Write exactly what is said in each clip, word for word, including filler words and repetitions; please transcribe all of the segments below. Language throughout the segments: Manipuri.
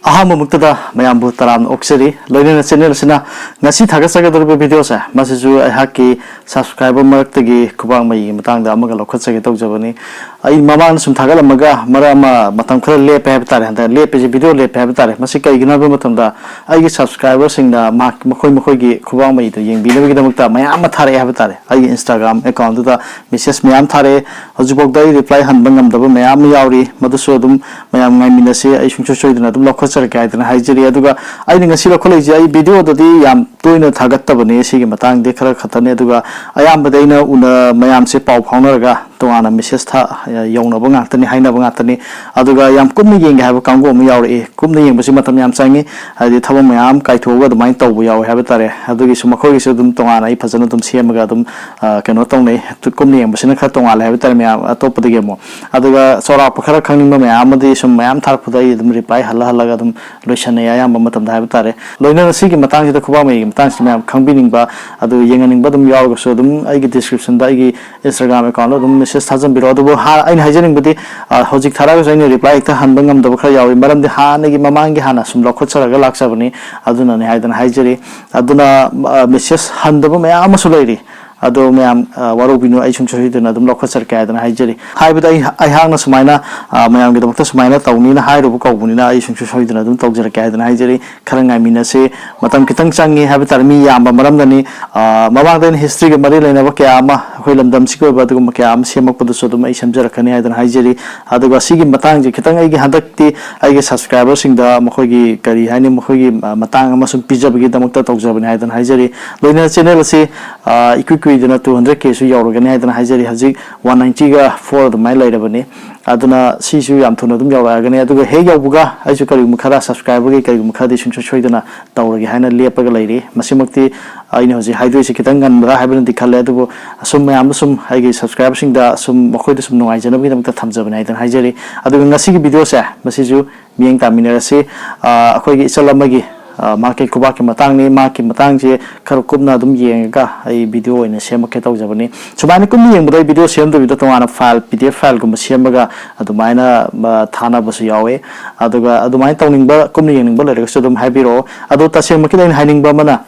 ꯑꯍꯥꯟꯕꯃꯛꯇꯗ ꯃꯌꯥꯝꯕꯨ ꯇꯔꯥꯝꯅ ꯑꯣꯛꯆꯔꯤ꯫ ꯂꯣꯏꯅꯅ ꯆꯦꯅꯦꯜ ꯑꯁꯤꯅ ꯉꯁꯤ ꯊꯥꯒꯠꯆꯒꯗꯧꯔꯤꯕ ꯚꯤꯗꯤꯑꯣꯁꯦ, ꯃꯁꯤꯁꯨ ꯑꯩꯍꯥꯛꯀꯤ ꯁꯕꯁꯀ꯭ꯔꯥꯏꯕꯔ ꯃꯔꯛꯇꯒꯤ ꯈꯨꯕꯥꯛ ꯃꯩꯒꯤ ꯃꯇꯥꯡꯗ ꯑꯃꯒ ꯂꯧꯈꯠꯆꯒꯦ ꯇꯧꯖꯕꯅꯤ꯫ ꯑꯩ ꯃꯃꯥꯡꯗ ꯁꯨꯝ ꯊꯥꯒꯠꯂꯝꯃꯒ ꯃꯔꯛ ꯑꯃ ꯃꯇꯝ ꯈꯔ ꯂꯦꯞꯄꯦ ꯍꯥꯏꯕ ꯇꯥꯔꯦ꯫ ꯍꯟꯗꯛ ꯂꯦꯞꯄꯤꯁꯦ, ꯚꯤꯗꯤꯑꯣ ꯂꯦꯞꯄꯦ ꯍꯥꯏꯕ ꯇꯥꯔꯦ꯫ ꯃꯁꯤ ꯀꯩꯒꯤꯅꯣ ꯍꯥꯏꯕ ꯃꯇꯝꯗ, ꯑꯩꯒꯤ ꯁꯕꯁꯀ꯭ꯔꯥꯏꯕꯔꯁꯤꯡꯅ ꯃꯍꯥꯛ, ꯃꯈꯣꯏ ꯃꯈꯣꯏꯒꯤ ꯈꯨꯕꯥꯛ ꯃꯩꯗꯨ ꯌꯦꯡꯕꯤꯅꯕꯒꯤꯗꯃꯛꯇ ꯃꯌꯥꯝ ꯑꯃ ꯊꯥꯔꯛꯑꯦ ꯍꯥꯏꯕ ꯇꯥꯔꯦ꯫ ꯑꯩꯒꯤ Instagram account-ꯗꯨꯗ message ꯃꯌꯥꯝ ꯊꯥꯔꯛꯑꯦ꯫ ꯍꯧꯖꯤꯛꯐꯥꯎꯗ ꯑꯩ reply ꯍꯟꯕ ꯉꯝꯗꯕ ꯃꯌꯥꯝ ꯑꯃ ꯌꯥꯎꯔꯤ꯫ ꯃꯗꯨꯁꯨ ꯑꯗꯨꯝ ꯃꯌꯥꯝ ꯉꯥꯏꯃꯤꯟꯅꯁꯤ꯫ ꯑꯩ ꯁꯨꯡꯁꯣꯏ ꯁꯣꯏꯗꯅ ꯑꯗꯨꯝ ꯂꯧꯈꯠꯆꯔꯛꯀꯦ ꯍꯥꯏꯗꯅ ꯍꯥꯏꯖꯔꯤ꯫ ꯑꯗꯨꯒ ꯑꯩꯅ ꯉꯁꯤ ꯂꯧꯈꯠꯂꯛꯏꯁꯦ, ꯑꯩ ꯚꯤꯗꯤꯑꯣꯗꯗꯤ ꯌꯥꯝ ꯇꯣꯏꯅ ꯊꯥꯒꯠꯇꯕꯅꯦ ꯁꯤꯒꯤ ꯃꯇꯥꯡꯗꯤ, ꯈꯔ ꯈꯛꯇꯅꯦ꯫ ꯑꯗꯨꯒ ꯑꯌꯥꯝꯕꯗꯤ ꯑꯩꯅ ꯎꯅ-, ꯃꯌꯥꯝꯁꯦ ꯄꯥꯎ ꯐꯥꯎꯅꯔꯒ ꯇꯣꯉꯥꯟꯅ message ꯊꯥ-, ꯌꯧꯅꯕ ꯉꯥꯛꯇꯅꯤ, ꯍꯥꯏꯅꯕ ꯉꯥꯛꯇꯅꯤ꯫ ꯑꯗꯨꯒ ꯌꯥꯝ ꯀꯨꯞꯅ ꯌꯦꯡꯒꯦ ꯍꯥꯏꯕ ꯀꯥꯡꯕꯨ ꯑꯃ ꯌꯥꯎꯔꯛꯏ꯫ ꯀꯨꯞꯅ ꯌꯦꯡꯕꯁꯤ ꯃꯇꯝ ꯌꯥꯝ ꯆꯪꯉꯤ, ꯍꯥꯏꯗꯤ ꯊꯕꯛ ꯃꯌꯥꯝ ꯀꯥꯏꯊꯣꯛꯑꯒ ꯑꯗꯨꯃꯥꯏꯅ ꯇꯧꯕ ꯌꯥꯎꯋꯦ ꯍꯥꯏꯕ ꯇꯥꯔꯦ꯫ ꯑꯗꯨꯒꯤꯁꯨ ꯃꯈꯣꯏꯒꯤꯁꯨ ꯑꯗꯨꯝ ꯇꯣꯉꯥꯟꯅ ꯑꯩ ꯐꯖꯅ ꯑꯗꯨꯝ ꯁꯦꯝꯃꯒ ꯑꯗꯨꯝ, ꯑ, ꯀꯩꯅꯣ ꯇꯧꯅꯩ꯫ ꯀꯨꯞꯅ ꯌꯦꯡꯕꯁꯤꯅ ꯈꯔ ꯇꯣꯉꯥꯜꯂꯦ ꯍꯥꯏꯕ ꯇꯥꯔꯦ ꯃꯌꯥꯝ ꯑꯇꯣꯞꯄꯗꯒꯤ ꯑꯃꯨꯛ꯫ ꯑꯗꯨꯒ ꯆꯥꯎꯔꯥꯛꯄ ꯈꯔ ꯈꯪꯅꯤꯡꯕ ꯃꯌꯥꯝ ꯑꯃꯗꯤ ꯁꯨꯝ ꯃꯌꯥꯝ ꯊꯥꯔꯛꯄꯗ ꯑꯩ ꯑꯗꯨꯝ reply ꯍꯜꯂ ꯍꯜꯂꯒ ꯑꯗꯨꯝ ꯂꯣꯏꯁꯟꯅꯩ ꯑꯌꯥꯝꯕ ꯃꯇꯝꯗ ꯍꯥꯏꯕ ꯇꯥꯔꯦ꯫ ꯂꯣꯏꯅꯅ ꯁꯤꯒꯤ ꯃꯇꯥꯡꯁꯤꯗ, ꯈꯨꯕꯥꯛ ꯃꯩꯒꯤ ꯃꯇꯥꯡꯁꯤꯗ ꯃꯌꯥꯝ ꯈꯪꯕꯤꯅꯤꯡꯕ, ꯑꯗꯨ ꯌꯦꯡꯍꯟꯅꯤꯡꯕ ꯑꯗꯨꯝ ꯌꯥꯎꯔꯒꯁꯨ ꯑꯗꯨꯝ ꯑꯩꯒꯤ description-ꯗ ꯑꯩꯒꯤ Instagram account-ꯗ ꯑꯗꯨꯝ message ꯊꯥꯖꯟꯕꯤꯔꯛꯑꯣ꯫ ꯑꯗꯨꯕꯨ ꯍꯥ-, ꯑꯩꯅ ꯍꯥꯏꯖꯅꯤꯡꯕꯗꯤ, ꯑ, ꯍꯧꯖꯤꯛ ꯊꯥꯔꯛꯑꯒꯁꯨ ꯑꯩꯅ reply ꯍꯦꯛꯇ ꯍꯟꯕ ꯉꯝꯗꯕ ꯈꯔ ꯌꯥꯎꯏ, ꯃꯔꯝꯗꯤ ꯍꯥꯟꯅꯒꯤ ꯃꯃꯥꯡꯒꯤ ꯍꯥꯟꯅ ꯁꯨꯝ ꯂꯧꯈꯠꯆꯔꯒ ꯂꯥꯛꯆꯕꯅꯤ, ꯑꯗꯨꯅꯅꯤ ꯍꯥꯏꯗꯅ ꯍꯥꯏꯖꯔꯤ꯫ ꯑꯗꯨꯅ, ꯑ, message ꯍꯟꯗꯕ ꯃꯌꯥꯝ ꯑꯃꯁꯨ ꯂꯩꯔꯤ꯫ ꯑꯗꯣ ꯃꯌꯥꯝ, ꯑ, ꯋꯥꯔꯧꯕꯤꯅꯨ, ꯑꯩ ꯁꯨꯡꯁꯣꯏ ꯁꯣꯏꯗꯅ ꯑꯗꯨꯝ ꯂꯧꯈꯠꯆꯔꯛꯀꯦ ꯍꯥꯏꯗꯅ ꯍꯥꯏꯖꯔꯤ꯫ ꯍꯥꯏꯕꯗꯤ ꯑꯩ, ꯑꯩꯍꯥꯛꯅ ꯁꯨꯃꯥꯏꯅ, ꯑ, ꯃꯌꯥꯝꯒꯤꯗꯃꯛꯇ ꯁꯨꯃꯥꯏꯅ ꯇꯧꯅꯤꯅ ꯍꯥꯏꯔꯨꯕ ꯀꯧꯕꯅꯤꯅ ꯑꯩ ꯁꯨꯡꯁꯣꯏ ꯁꯣꯏꯗꯅ ꯑꯗꯨꯝ ꯇꯧꯖꯔꯛꯀꯦ ꯍꯥꯏꯗꯅ ꯍꯥꯏꯖꯔꯤ꯫ ꯈꯔ ꯉꯥꯏꯃꯤꯟꯅꯁꯤ꯫ ꯃꯇꯝ ꯈꯤꯇꯪ ꯆꯪꯉꯤ ꯍꯥꯏꯕ ꯇꯥꯔꯦ, ꯃꯤ ꯌꯥꯝꯕ ꯃꯔꯝꯅꯅꯤ꯫ ꯑ, ꯃꯃꯥꯡꯗ ꯑꯩꯅ history-ꯒ ꯃꯔꯤ ꯂꯩꯅꯕ ꯀꯌꯥ ꯑꯃ, ꯑꯩꯈꯣꯏ ꯂꯝꯗꯝꯁꯤꯒꯤ ꯑꯣꯏꯕ ꯑꯗꯨꯒꯨꯝꯕ ꯀꯌꯥ ꯑꯃ ꯁꯦꯝꯃꯛꯄꯗꯨꯁꯨ ꯑꯗꯨꯝ ꯑꯩ ꯁꯦꯝꯖꯔꯛꯀꯅꯤ ꯍꯥꯏꯗꯅ ꯍꯥꯏꯖꯔꯤ꯫ ꯑꯗꯨꯒ ꯁꯤꯒꯤ ꯃꯇꯥꯡꯁꯦ ꯈꯤꯇꯪ ꯑꯩꯒꯤ ꯍꯟꯗꯛꯇꯤ ꯑꯩꯒꯤ subscriber-ꯁꯤꯡꯗ ꯃꯈꯣꯏꯒꯤ, ꯀꯔꯤ ꯍꯥꯏꯅꯤ, ꯃꯈꯣꯏꯒꯤ, ꯑ, ꯃꯇꯥꯡ ꯑꯃ ꯁꯨꯝ ꯄꯤꯖꯕꯒꯤꯗꯃꯛꯇ ꯇꯧꯖꯕꯅꯤ ꯍꯥꯏꯗꯅ ꯍꯥꯏꯖꯔꯤ꯫ ꯂꯣꯏꯅꯅ channel ꯑꯁꯤ, ꯑ, ꯏꯀꯨꯏ ꯀꯨꯏꯗꯅ two hundred K-ꯁꯨ ꯌꯧꯔꯒꯅꯤ ꯍꯥꯏꯗꯅ ꯍꯥꯏꯖꯔꯤ꯫ ꯍꯧꯖꯤꯛ one ninety-ꯒ four ꯑꯗꯨꯃꯥꯏꯅ ꯂꯩꯔꯕꯅꯤ꯫ ꯑꯗꯨꯅ ꯁꯤꯁꯨ ꯌꯥꯝ ꯊꯨꯅ ꯑꯗꯨꯝ ꯌꯧꯔꯛꯑꯒꯅꯤ꯫ ꯑꯗꯨꯒ ꯍꯦꯛ ꯌꯧꯕꯒ ꯑꯩꯁꯨ ꯀꯔꯤꯒꯨꯝꯕ ꯈꯔ subscriber-ꯒꯤ ꯀꯔꯤꯒꯨꯝꯕ ꯈꯔꯗꯤ ꯁꯨꯡꯁꯣꯏ ꯁꯣꯏꯗꯅ ꯇꯧꯔꯒꯦ ꯍꯥꯏꯅ ꯂꯦꯞꯄꯒ ꯂꯩꯔꯤ꯫ ꯃꯁꯤꯃꯛꯇꯤ ꯑꯩꯅ ꯍꯧꯖꯤꯛ ꯍꯥꯏꯗꯣꯛꯏꯁꯦ ꯈꯤꯇꯪ ꯉꯟꯕ꯭ꯔꯥ ꯍꯥꯏꯕꯅꯗꯤ ꯈꯜꯂꯦ, ꯑꯗꯨꯕꯨ ꯑꯁꯨꯝ ꯃꯌꯥꯝꯗ ꯁꯨꯝ ꯑꯩꯒꯤ subscriber-ꯁꯤꯡꯗ ꯁꯨꯝ ꯃꯈꯣꯏꯗ ꯁꯨꯝ ꯅꯨꯡꯉꯥꯏꯖꯅꯕꯒꯤꯗꯃꯛꯇ ꯊꯝꯖꯕꯅꯤ ꯍꯥꯏꯗꯅ ꯍꯥꯏꯖꯔꯤ꯫ ꯑꯗꯨꯒ ꯉꯁꯤꯒꯤ video-ꯁꯦ ꯃꯁꯤꯁꯨ ꯃꯤꯠꯌꯦꯡ ꯇꯥꯃꯤꯟꯅꯔꯁꯤ꯫ ꯑ, ꯑꯩꯈꯣꯏꯒꯤ ꯏꯆꯜ ꯑꯃꯒꯤ, ꯃꯍꯥꯛꯀꯤ ꯈꯨꯕꯥꯛꯀꯤ ꯃꯇꯥꯡꯅꯤ꯫ ꯃꯍꯥꯛꯀꯤ ꯃꯇꯥꯡꯁꯦ ꯈꯔ ꯀꯨꯞꯅ ꯑꯗꯨꯝ ꯌꯦꯡꯉꯒ ꯑꯩ ꯚꯤꯗꯤꯑꯣ ꯑꯣꯏꯅ ꯁꯦꯝꯃꯛꯀꯦ ꯇꯧꯖꯕꯅꯤ꯫ ꯁꯨꯃꯥꯏꯅ ꯀꯨꯞꯅ ꯌꯦꯡꯕꯗ ꯑꯩ ꯚꯤꯗꯤꯑꯣ ꯁꯦꯝꯗꯕꯤꯗ ꯇꯣꯉꯥꯟꯅ ꯐꯥꯏꯜ, PDF ꯐꯥꯏꯜꯒꯨꯝꯕ ꯁꯦꯝꯃꯒ ꯑꯗꯨꯃꯥꯏꯅ ꯊꯥꯅꯕꯁꯨ ꯌꯥꯎꯋꯦ꯫ ꯑꯗꯨꯒ ꯑꯗꯨꯃꯥꯏꯅ ꯇꯧꯅꯤꯡꯕ, ꯀꯨꯞꯅ ꯌꯦꯡꯅꯤꯡꯕ ꯂꯩꯔꯒꯁꯨ ꯑꯗꯨꯝ ꯍꯥꯏꯕꯤꯔꯛꯑꯣ꯫ ꯑꯗꯣ ꯇꯁꯦꯡꯃꯛꯀꯤꯗꯤ ꯑꯩꯅ ꯍꯥꯏꯅꯤꯡꯕ ꯑꯃꯅ,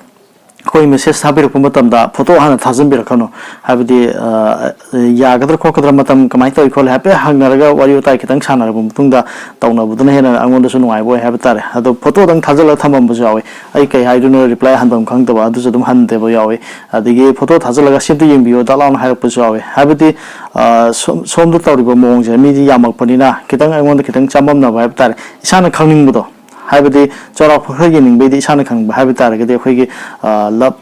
ꯑꯩꯈꯣꯏ ꯃꯦꯁꯦꯖ ꯊꯥꯕꯤꯔꯛꯄ ꯃꯇꯝꯗ ꯐꯣꯇꯣ ꯍꯥꯟꯅ ꯊꯥꯖꯤꯟꯕꯤꯔꯛꯀꯅꯨ꯫ ꯍꯥꯏꯕꯗꯤ ꯌꯥꯒꯗ꯭ꯔꯥ ꯈꯣꯠꯀꯗ꯭ꯔꯥ, ꯃꯇꯝ ꯀꯃꯥꯏꯅ ꯇꯧꯏ ꯈꯣꯠꯂꯤ ꯍꯥꯏꯐꯦꯠ ꯍꯪꯅꯔꯒ, ꯋꯥꯔꯤ ꯋꯥꯇꯥꯏ ꯈꯤꯇꯪ ꯁꯥꯟꯅꯔꯕ ꯃꯇꯨꯡꯗ ꯇꯧꯅꯕꯗꯨꯅ ꯍꯦꯟꯅ ꯑꯩꯉꯣꯟꯗꯁꯨ ꯅꯨꯡꯉꯥꯏꯕ ꯑꯣꯏ ꯍꯥꯏꯕ ꯇꯥꯔꯦ꯫ ꯑꯗꯣ ꯐꯣꯇꯣꯗꯪ ꯊꯥꯖꯤꯜꯂꯒ ꯊꯝꯃꯝꯕꯁꯨ ꯌꯥꯎꯋꯤ꯫ ꯑꯩ ꯀꯩ ꯍꯥꯏꯗꯣꯏꯅꯣ, ꯔꯤꯄ꯭ꯂꯥꯏ ꯍꯟꯐꯝ ꯈꯪꯗꯕ, ꯑꯗꯨꯁꯨ ꯑꯗꯨꯝ ꯍꯟꯗꯦꯕ ꯌꯥꯎꯋꯤ꯫ ꯑꯗꯒꯤ ꯐꯣꯇꯣ ꯊꯥꯖꯤꯜꯂꯒ "ꯁꯤ ꯑꯝꯇ ꯌꯦꯡꯕꯤꯌꯣ" ꯗꯛ ꯂꯥꯎꯅ ꯍꯥꯏꯔꯛꯄꯁꯨ ꯌꯥꯎꯋꯤ꯫ ꯍꯥꯏꯕꯗꯤ ꯁꯣꯝꯗ ꯇꯧꯔꯤꯕ ꯃꯑꯣꯡꯁꯦ, ꯃꯤꯗꯤ ꯌꯥꯝꯃꯛꯄꯅꯤꯅ ꯈꯤꯇꯪ ꯑꯩꯉꯣꯟꯗ ꯈꯤꯇꯪ ꯆꯃꯝꯅꯕ ꯍꯥꯏꯕ ꯇꯥꯔꯦ, ꯏꯁꯥꯅ ꯈꯪꯅꯤꯡꯕꯗꯣ꯫ ꯍꯥꯏꯕꯗꯤ ꯆꯥꯎꯔꯥꯛꯄ ꯈꯔ ꯌꯦꯡꯅꯤꯡꯕꯩꯗꯤ ꯏꯁꯥꯅ ꯈꯪꯅꯤꯡꯕ ꯍꯥꯏꯕ ꯇꯥꯔꯒꯗꯤ, ꯑꯩꯈꯣꯏꯒꯤ ꯂꯞ,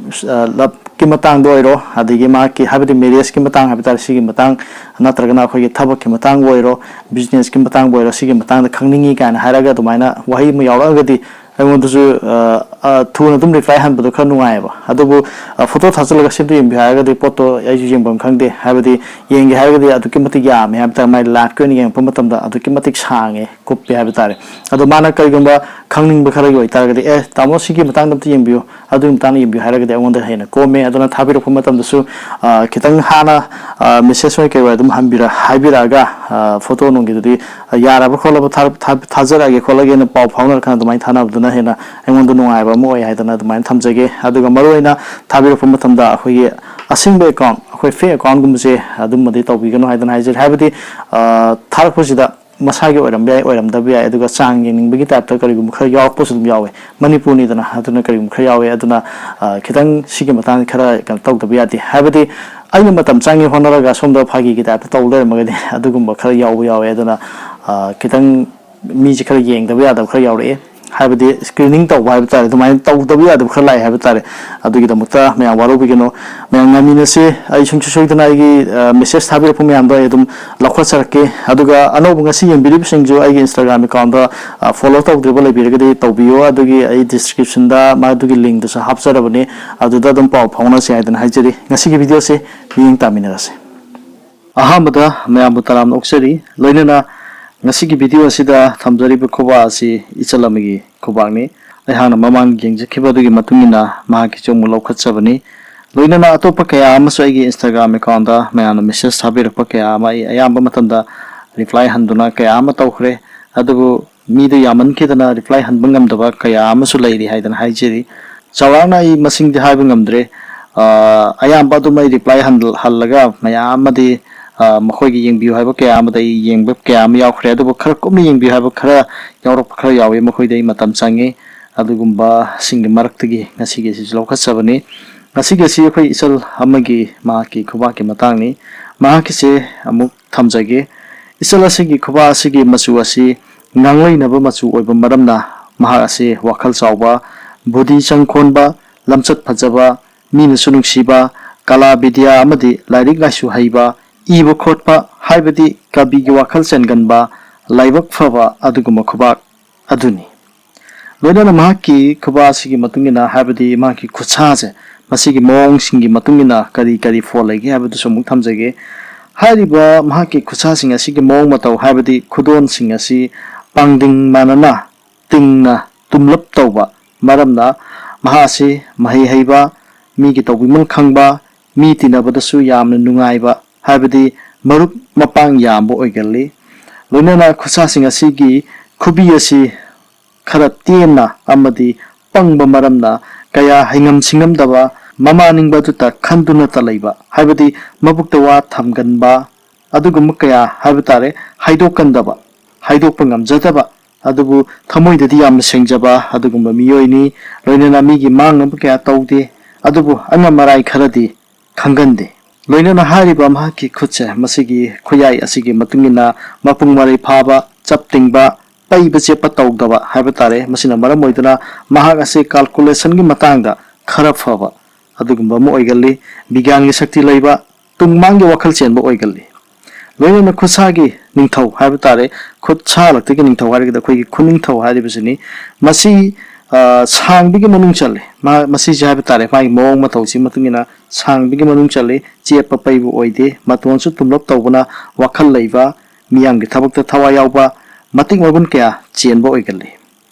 ꯂꯞꯀꯤ ꯃꯇꯥꯡꯗ ꯑꯣꯏꯔꯣ, ꯑꯗꯒꯤ ꯃꯍꯥꯛꯀꯤ, ꯍꯥꯏꯕꯗꯤ ꯃꯦꯔꯦꯖꯀꯤ ꯃꯇꯥꯡ ꯍꯥꯏꯕ ꯇꯥꯔꯦ, ꯁꯤꯒꯤ ꯃꯇꯥꯡ, ꯅꯠꯇ꯭ꯔꯒꯅ ꯑꯩꯈꯣꯏꯒꯤ ꯊꯕꯛꯀꯤ ꯃꯇꯥꯡꯕꯨ ꯑꯣꯏꯔꯣ, ꯕꯤꯖꯤꯅꯦꯁꯀꯤ ꯃꯇꯥꯡꯕꯨ ꯑꯣꯏꯔꯣ, ꯁꯤꯒꯤ ꯃꯇꯥꯡꯗ ꯈꯪꯅꯤꯡꯉꯤ ꯀꯥꯏꯅ ꯍꯥꯏꯔꯒ ꯑꯗꯨꯃꯥꯏꯅ ꯋꯥꯍꯩ ꯑꯃ ꯌꯥꯎꯔꯛꯑꯒꯗꯤ ꯑꯩꯉꯣꯟꯗꯁꯨ ꯊꯨꯅ ꯑꯗꯨꯝ ꯔꯤꯄ꯭ꯂꯥꯏ ꯍꯟꯕꯗꯣ ꯈꯔ ꯅꯨꯡꯉꯥꯏꯌꯦꯕ꯫ ꯑꯗꯨꯕꯨ ꯐꯣꯇꯣ ꯊꯥꯖꯤꯜꯂꯒ "ꯁꯤ ꯑꯝꯇ ꯌꯦꯡꯕꯤꯌꯨ" ꯍꯥꯏꯔꯒꯗꯤ ꯄꯣꯠꯇꯣ ꯑꯩꯁꯨ ꯌꯦꯡꯐꯝ ꯈꯪꯗꯦ꯫ ꯍꯥꯏꯕꯗꯤ ꯌꯦꯡꯒꯦ ꯍꯥꯏꯔꯒꯗꯤ ꯑꯗꯨꯛꯀꯤ ꯃꯇꯤꯛ ꯌꯥꯝꯃꯦ ꯍꯥꯏꯕ ꯇꯥꯔꯦ, ꯃꯥꯏ ꯂꯥꯏꯐꯀꯤ ꯑꯣꯏꯅ ꯌꯦꯡꯉꯛꯄ ꯃꯇꯝꯗ ꯑꯗꯨꯛꯀꯤ ꯃꯇꯤꯛ ꯁꯥꯡꯉꯦ, ꯀꯨꯞꯄꯦ ꯍꯥꯏꯕ ꯇꯥꯔꯦ꯫ ꯑꯗꯣ ꯃꯥꯅ ꯀꯔꯤꯒꯨꯝꯕ ꯈꯪꯅꯤꯡꯕ ꯈꯔꯒꯤ ꯑꯣꯏꯇꯥꯔꯒꯗꯤ, "ꯑꯦ ꯇꯥꯃꯣ, ꯁꯤꯒꯤ ꯃꯇꯥꯡꯗ ꯑꯝꯇ ꯌꯦꯡꯕꯤꯌꯨ, ꯑꯗꯨꯒꯤ ꯃꯇꯥꯡꯗ ꯌꯦꯡꯕꯤꯌꯨ" ꯍꯥꯏꯔꯒꯗꯤ ꯑꯩꯉꯣꯟꯗ ꯍꯦꯟꯅ ꯀꯣꯝꯃꯦ꯫ ꯑꯗꯨꯅ ꯊꯥꯕꯤꯔꯛꯄ ꯃꯇꯝꯗꯁꯨ ꯈꯤꯇꯪ ꯍꯥꯟꯅ ꯃꯦꯁꯦꯖ ꯑꯣꯏ ꯀꯩ ꯑꯣꯏ ꯑꯗꯨꯝ ꯍꯟꯕꯤꯔ-, ꯍꯥꯏꯕꯤꯔꯛꯑꯒ, ꯐꯣꯇꯣ ꯅꯨꯡꯒꯤꯗꯨꯗꯤ ꯌꯥꯔꯕ ꯈꯣꯠꯂꯕ ꯊꯥ-, ꯊꯥ-, ꯊꯥꯖꯔꯛꯑꯒꯦ ꯈꯣꯠꯂꯒꯦꯅ ꯄꯥꯎ ꯐꯥꯎꯅꯔꯀꯥꯟꯗ ꯑꯗꯨꯃꯥꯏꯅ ꯊꯥꯅꯕꯗꯨꯅ ꯍꯦꯟꯅ ꯑꯩꯉꯣꯟꯗ ꯅꯨꯡꯉꯥꯏꯕ ꯑꯃ ꯑꯣꯏ ꯍꯥꯏꯗꯅ ꯑꯗꯨꯃꯥꯏꯅ ꯊꯝꯖꯒꯦ꯫ ꯑꯗꯨꯒ ꯃꯔꯨꯑꯣꯏꯅ ꯊꯥꯕꯤꯔꯛꯄ ꯃꯇꯝꯗ ꯑꯩꯈꯣꯏꯒꯤ ꯑꯁꯦꯡꯕ ꯑꯦꯀꯥꯎꯟ, ꯑꯩꯈꯣꯏ ꯐꯦꯛ ꯑꯦꯀꯥꯎꯟꯒꯨꯝꯕꯁꯦ ꯑꯗꯨꯝꯕꯗꯤ ꯇꯧꯕꯤꯒꯅꯨ ꯍꯥꯏꯗꯅ ꯍꯥꯏꯖꯔꯤ꯫ ꯍꯥꯏꯕꯗꯤ ꯊꯥꯔꯛꯄꯁꯤꯗ ꯃꯁꯥꯒꯤ ꯑꯣꯏꯔꯝꯕ ꯌꯥꯏ, ꯑꯣꯏꯔꯝꯗꯕ ꯌꯥꯏ, ꯑꯗꯨꯒ ꯆꯥꯡ ꯌꯦꯡꯅꯤꯡꯕꯒꯤ ꯇꯥꯏꯞꯇ ꯀꯔꯤꯒꯨꯝꯕ ꯈꯔ ꯌꯥꯎꯔꯛꯄꯁꯨ ꯑꯗꯨꯝ ꯌꯥꯎꯋꯦ꯫ ꯃꯅꯤꯄꯨꯔꯅꯤꯗꯅ, ꯑꯗꯨꯅ ꯀꯔꯤꯒꯨꯝꯕ ꯈꯔ ꯌꯥꯎꯋꯦ꯫ ꯑꯗꯨꯅ ꯈꯤꯇꯪ ꯁꯤꯒꯤ ꯃꯇꯥꯡꯗ ꯈꯔ ꯀꯩꯅꯣ ꯇꯧꯗꯕ ꯌꯥꯗꯦ꯫ ꯍꯥꯏꯕꯗꯤ ꯑꯩꯅ ꯃꯇꯝ ꯆꯪꯉꯦ ꯍꯣꯠꯅꯔꯒ ꯁꯣꯝꯗ ꯐꯥꯒꯤꯒꯤ ꯇꯥꯏꯞꯇ ꯇꯧ ꯂꯩꯔꯝꯃꯒꯗꯤ ꯑꯗꯨꯒꯨꯝꯕ ꯈꯔ ꯌꯥꯎꯕ ꯌꯥꯎꯋꯦ꯫ ꯑꯗꯨꯅ ꯈꯤꯇꯪ ꯃꯤꯁꯦ ꯈꯔ ꯌꯦꯡꯗꯕ ꯌꯥꯗꯕ ꯈꯔ ꯌꯥꯎꯔꯛꯑꯦ꯫ ꯍꯥꯏꯕꯗꯤ ꯁ꯭ꯀ꯭ꯔꯤꯅꯤꯡ ꯇꯧꯕ ꯍꯥꯏꯕ ꯇꯥꯔꯦ, ꯑꯗꯨꯃꯥꯏꯅ ꯇꯧꯗꯕ ꯌꯥꯗꯕ ꯈꯔ ꯂꯥꯛꯑꯦ ꯍꯥꯏꯕ ꯇꯥꯔꯦ꯫ ꯑꯗꯨꯒꯤꯗꯃꯛꯇ ꯃꯌꯥꯝ ꯋꯥꯔꯧꯕꯤꯒꯅꯨ꯫ ꯃꯌꯥꯝ ꯉꯥꯏꯃꯤꯟꯅꯁꯤ꯫ ꯑꯩ ꯁꯨꯡꯁꯣꯏ ꯁꯣꯏꯗꯅ ꯑꯩꯒꯤ ꯃꯦꯁꯦꯖ ꯊꯥꯕꯤꯔꯛꯄ ꯃꯌꯥꯝꯗꯣ ꯑꯩ ꯑꯗꯨꯝ ꯂꯧꯈꯠꯆꯔꯛꯀꯦ꯫ ꯑꯗꯨꯒ ꯑꯅꯧꯕ ꯉꯁꯤ ꯌꯦꯡꯕꯤꯔꯤꯕꯁꯤꯡꯁꯨ ꯑꯩꯒꯤ ꯏꯟꯁꯇꯥꯒ꯭ꯔꯥꯝ ꯑꯦꯀꯥꯎꯟꯗ ꯐꯣꯂꯣ ꯇꯧꯗ꯭ꯔꯤꯕ ꯂꯩꯕꯤꯔꯒꯗꯤ ꯇꯧꯕꯤꯌꯨ꯫ ꯑꯗꯨꯒꯤ ꯑꯩ ꯗꯤꯁꯀ꯭ꯔꯤꯞꯁꯟꯗ ꯃꯗꯨꯒꯤ ꯂꯤꯡꯗꯨꯁꯨ ꯍꯥꯞꯆꯔꯕꯅꯤ꯫ ꯑꯗꯨꯗ ꯑꯗꯨꯝ ꯄꯥꯎ ꯐꯥꯎꯅꯁꯤ ꯍꯥꯏꯗꯅ ꯍꯥꯏꯖꯔꯤ꯫ ꯉꯁꯤꯒꯤ ꯚꯤꯗꯤꯑꯣꯁꯤ ꯃꯤꯠꯌꯦꯡ ꯇꯥꯃꯤꯟꯅꯔꯁꯤ꯫ ꯑꯍꯥꯟꯕꯗ ꯃꯌꯥꯝꯕꯨ ꯇꯔꯥꯝꯅ ꯑꯣꯛꯆꯔꯤ꯫ ꯂꯣꯏꯅꯅ ꯉꯁꯤꯒꯤ ꯚꯤꯗꯤꯑꯣ ꯑꯁꯤꯗ ꯊꯝꯖꯔꯤꯕ ꯈꯨꯕꯥꯛ ꯑꯁꯤ ꯏꯆꯜ ꯑꯃꯒꯤ ꯈꯨꯕꯥꯛꯅꯤ꯫ ꯑꯩꯍꯥꯛꯅ ꯃꯃꯥꯡ ꯌꯦꯡꯖꯈꯤꯕ ꯑꯗꯨꯒꯤ ꯃꯇꯨꯡ ꯏꯟꯅ ꯃꯍꯥꯛꯀꯤꯁꯨ ꯑꯃꯨꯛ ꯂꯧꯈꯠꯆꯕꯅꯤ꯫ ꯂꯣꯏꯅꯅ ꯑꯇꯣꯞꯄ ꯀꯌꯥ ꯑꯃꯁꯨ ꯑꯩꯒꯤ Instagram account ꯗ ꯃꯌꯥꯝꯅ message ꯊꯥꯕꯤꯔꯛꯄ ꯀꯌꯥ ꯑꯃ ꯑꯩ ꯑꯌꯥꯝꯕ ꯃꯇꯝꯗ reply ꯍꯟꯗꯨꯅ ꯀꯌꯥ ꯑꯃ ꯇꯧꯈ꯭ꯔꯦ꯫ ꯑꯗꯨꯕꯨ ꯃꯤꯗꯨ ꯌꯥꯝꯃꯟꯈꯤꯗꯅ reply ꯍꯟꯕ ꯉꯝꯗꯕ ꯀꯌꯥ ꯑꯃꯁꯨ ꯂꯩꯔꯤ ꯍꯥꯏꯗꯅ ꯍꯥꯏꯖꯔꯤ꯫ ꯆꯥꯎꯔꯥꯛꯅ ꯑꯩ ꯃꯁꯤꯡꯗꯤ ꯍꯥꯏꯕ ꯉꯝꯗ꯭ꯔꯦ꯫ ꯑ, ꯑꯌꯥꯝꯕ ꯑꯗꯨꯝ ꯑꯩ reply ꯍꯟ-, ꯍꯜꯂꯒ ꯃꯌꯥꯝ ꯑꯃꯗꯤ, ꯑ, ꯃꯈꯣꯏꯒꯤ ꯌꯦꯡꯕꯤꯌꯨ ꯍꯥꯏꯕ ꯀꯌꯥ ꯑꯃꯗ ꯑꯩ ꯌꯦꯡꯕ ꯀꯌꯥ ꯑꯃ ꯌꯥꯎꯈ꯭ꯔꯦ꯫ ꯑꯗꯨꯕꯨ ꯈꯔ ꯀꯨꯞꯅ ꯌꯦꯡꯕꯤꯌꯨ ꯍꯥꯏꯕ ꯈꯔ ꯌꯥꯎꯔꯛꯄ ꯈꯔ ꯌꯥꯎꯏ, ꯃꯈꯣꯏꯗ ꯑꯩ ꯃꯇꯝ ꯆꯪꯉꯤ꯫ ꯑꯗꯨꯒꯨꯝꯕꯁꯤꯡꯒꯤ ꯃꯔꯛꯇꯒꯤ ꯉꯁꯤꯒꯤ ꯑꯁꯤꯁꯨ ꯂꯧꯈꯠꯆꯕꯅꯤ꯫ ꯉꯁꯤꯒꯤ ꯑꯁꯤ ꯑꯩꯈꯣꯏ ꯏꯆꯜ ꯑꯃꯒꯤ ꯃꯍꯥꯛꯀꯤ ꯈꯨꯕꯥꯛꯀꯤ ꯃꯇꯥꯡꯅꯤ꯫ ꯃꯍꯥꯛꯀꯤꯁꯦ ꯑꯃꯨꯛ ꯊꯝꯖꯒꯦ꯫ ꯏꯆꯜ ꯑꯁꯤꯒꯤ ꯈꯨꯕꯥꯛ ꯑꯁꯤꯒꯤ ꯃꯆꯨ ꯑꯁꯤ ꯉꯥꯡꯂꯩꯅꯕ ꯃꯆꯨ ꯑꯣꯏꯕ ꯃꯔꯝꯅ ꯃꯍꯥꯛ ꯑꯁꯤ ꯋꯥꯈꯜ ꯆꯥꯎꯕ, ꯕꯨꯙꯤ ꯆꯪꯈꯣꯟꯕ, ꯂꯝꯆꯠ ꯐꯖꯕ, ꯃꯤꯅꯁꯨ ꯅꯨꯡꯁꯤꯕ, ꯀꯂꯥ ꯕꯤꯗ꯭ꯌꯥ ꯑꯃꯗꯤ ꯂꯥꯏꯔꯤꯛ ꯂꯥꯏꯁꯨ ꯍꯩꯕ, ꯏꯕ ꯈꯣꯠꯄ ꯍꯥꯏꯕꯗꯤ ꯀꯕꯤꯒꯤ ꯋꯥꯈꯜ ꯆꯦꯟꯒꯟꯕ, ꯂꯥꯏꯕꯛ ꯐꯕ ꯑꯗꯨꯒꯨꯝꯕ ꯈꯨꯕꯥꯛ ꯑꯗꯨꯅꯤ꯫ ꯂꯣꯏꯅꯅ ꯃꯍꯥꯛꯀꯤ ꯈꯨꯕꯥꯛ ꯑꯁꯤꯒꯤ ꯃꯇꯨꯡ ꯏꯟꯅ, ꯍꯥꯏꯕꯗꯤ ꯃꯍꯥꯛꯀꯤ ꯈꯨꯠꯁꯥꯁꯦ, ꯃꯁꯤꯒꯤ ꯃꯑꯣꯡꯁꯤꯡꯒꯤ ꯃꯇꯨꯡ ꯏꯟꯅ ꯀꯔꯤ ꯀꯔꯤ ꯐꯣꯜ ꯂꯩꯒꯦ ꯍꯥꯏꯕꯗꯨꯁꯨ ꯑꯃꯨꯛ ꯊꯝꯖꯒꯦ꯫ ꯍꯥꯏꯔꯤꯕ ꯃꯍꯥꯛꯀꯤ ꯈꯨꯠꯁꯥꯁꯤꯡ ꯑꯁꯤꯒꯤ ꯃꯑꯣꯡ ꯃꯇꯧ, ꯍꯥꯏꯕꯗꯤ ꯈꯨꯗꯣꯟꯁꯤꯡ ꯑꯁꯤ ꯄꯥꯡꯗꯤꯡ ꯃꯥꯟꯅꯅ ꯇꯤꯡꯅ ꯇꯨꯝꯂꯞ ꯇꯧꯕ ꯃꯔꯝꯅ ꯃꯍꯥꯛ ꯑꯁꯤ ꯃꯍꯩ ꯍꯩꯕ, ꯃꯤꯒꯤ ꯇꯧꯕꯤꯃꯜ ꯈꯪꯕ, ꯃꯤ ꯇꯤꯟꯅꯕꯗꯁꯨ ꯌꯥꯝꯅ ꯅꯨꯡꯉꯥꯏꯕ, ꯍꯥꯏꯕꯗꯤ ꯃꯔꯨꯞ ꯃꯄꯥꯡ ꯌꯥꯝꯕ ꯑꯣꯏꯒꯜꯂꯤ꯫ ꯂꯣꯏꯅꯅ ꯈꯨꯠꯁꯥꯁꯤꯡ ꯑꯁꯤꯒꯤ ꯈꯨꯕꯤ ꯑꯁꯤ ꯈꯔ ꯇꯦꯟꯅ ꯑꯃꯗꯤ ꯄꯪꯕ ꯃꯔꯝꯅ ꯀꯌꯥ ꯍꯩꯉꯝ ꯁꯤꯡꯉꯝꯗꯕ, ꯃꯃꯥ ꯅꯤꯡꯕ ꯑꯗꯨꯇ ꯈꯟꯗꯨꯅꯇ ꯂꯩꯕ, ꯍꯥꯏꯕꯗꯤ ꯃꯕꯨꯛꯇ ꯋꯥ ꯊꯝꯒꯟꯕ, ꯑꯗꯨꯒꯨꯝꯕ ꯀꯌꯥ ꯍꯥꯏꯕ ꯇꯥꯔꯦ, ꯍꯥꯏꯗꯣꯛꯀꯟꯗꯕ, ꯍꯥꯏꯗꯣꯛꯄ ꯉꯝꯖꯗꯕ, ꯑꯗꯨꯕꯨ ꯊꯃꯣꯏꯗꯗꯤ ꯌꯥꯝꯅ ꯁꯦꯡꯖꯕ ꯑꯗꯨꯒꯨꯝꯕ ꯃꯤꯑꯣꯏꯅꯤ꯫ ꯂꯣꯏꯅꯅ ꯃꯤꯒꯤ ꯃꯥꯡꯅꯕ ꯀꯌꯥ ꯇꯧꯗꯦ, ꯑꯗꯨꯕꯨ ꯑꯉꯝ ꯑꯔꯥꯏ ꯈꯔꯗꯤ ꯈꯪꯒꯟꯗꯦ꯫ ꯂꯣꯏꯅꯅ ꯍꯥꯏꯔꯤꯕ ꯃꯍꯥꯛꯀꯤ ꯈꯨꯠꯁꯦ, ꯃꯁꯤꯒꯤ ꯈꯨꯌꯥꯏ ꯑꯁꯤꯒꯤ ꯃꯇꯨꯡ ꯏꯟꯅ ꯃꯄꯨꯡ ꯃꯔꯩ ꯐꯥꯕ, ꯆꯞ ꯇꯤꯡꯕ, ꯄꯩꯕ ꯆꯦꯠꯄ ꯇꯧꯗꯕ ꯍꯥꯏꯕ ꯇꯥꯔꯦ꯫ ꯃꯁꯤꯅ ꯃꯔꯝ ꯑꯣꯏꯗꯨꯅ ꯃꯍꯥꯛ ꯑꯁꯤ calculation ꯒꯤ ꯃꯇꯥꯡꯗ ꯈꯔ ꯐꯕ ꯑꯗꯨꯒꯨꯝꯕ ꯑꯃ ꯑꯣꯏꯒꯜꯂꯤ꯫ ꯕꯤꯒ꯭ꯌꯥꯟꯒꯤ ꯁꯛꯇꯤ ꯂꯩꯕ, ꯇꯨꯡ ꯃꯥꯡꯒꯤ ꯋꯥꯈꯜ ꯆꯦꯟꯕ ꯑꯣꯏꯒꯜꯂꯤ꯫ ꯂꯣꯏꯅꯅ ꯈꯨꯠꯁꯥꯒꯤ ꯅꯤꯡꯊꯧ ꯍꯥꯏꯕ ꯇꯥꯔꯦ, ꯈꯨꯠꯁꯥ ꯂꯛꯇꯒꯤ ꯅꯤꯡꯊꯧ ꯍꯥꯏꯔꯒꯗꯤ ꯑꯩꯈꯣꯏꯒꯤ ꯈꯨꯅꯤꯡꯊꯧ ꯍꯥꯏꯔꯤꯕꯁꯤꯅꯤ꯫ ꯃꯁꯤ, ꯑ, ꯁꯥꯡꯕꯒꯤ ꯃꯅꯨꯡ ꯆꯜꯂꯤ꯫ ꯃꯥ-, ꯃꯁꯤꯁꯦ ꯍꯥꯏꯕ ꯇꯥꯔꯦ, ꯃꯥꯒꯤ ꯃꯑꯣꯡ ꯃꯇꯧꯁꯤ ꯃꯇꯨꯡ ꯏꯟꯅ ꯁꯥꯡꯕꯒꯤ ꯃꯅꯨꯡ ꯆꯜꯂꯤ꯫ ꯆꯦꯞꯄ ꯄꯩꯕ ꯑꯣꯏꯗꯦ꯫ ꯃꯇꯣꯟꯁꯨ ꯇꯨꯝꯂꯞ ꯇꯧꯕꯅ ꯋꯥꯈꯜ ꯂꯩꯕ, ꯃꯤꯌꯥꯝꯒꯤ ꯊꯕꯛꯇ ꯊꯋꯥꯏ ꯌꯥꯎꯕ, ꯃꯇꯤꯛ ꯃꯒꯨꯟ ꯀꯌꯥ ꯆꯦꯟꯕ ꯑꯣꯏꯒꯜꯂꯤ꯫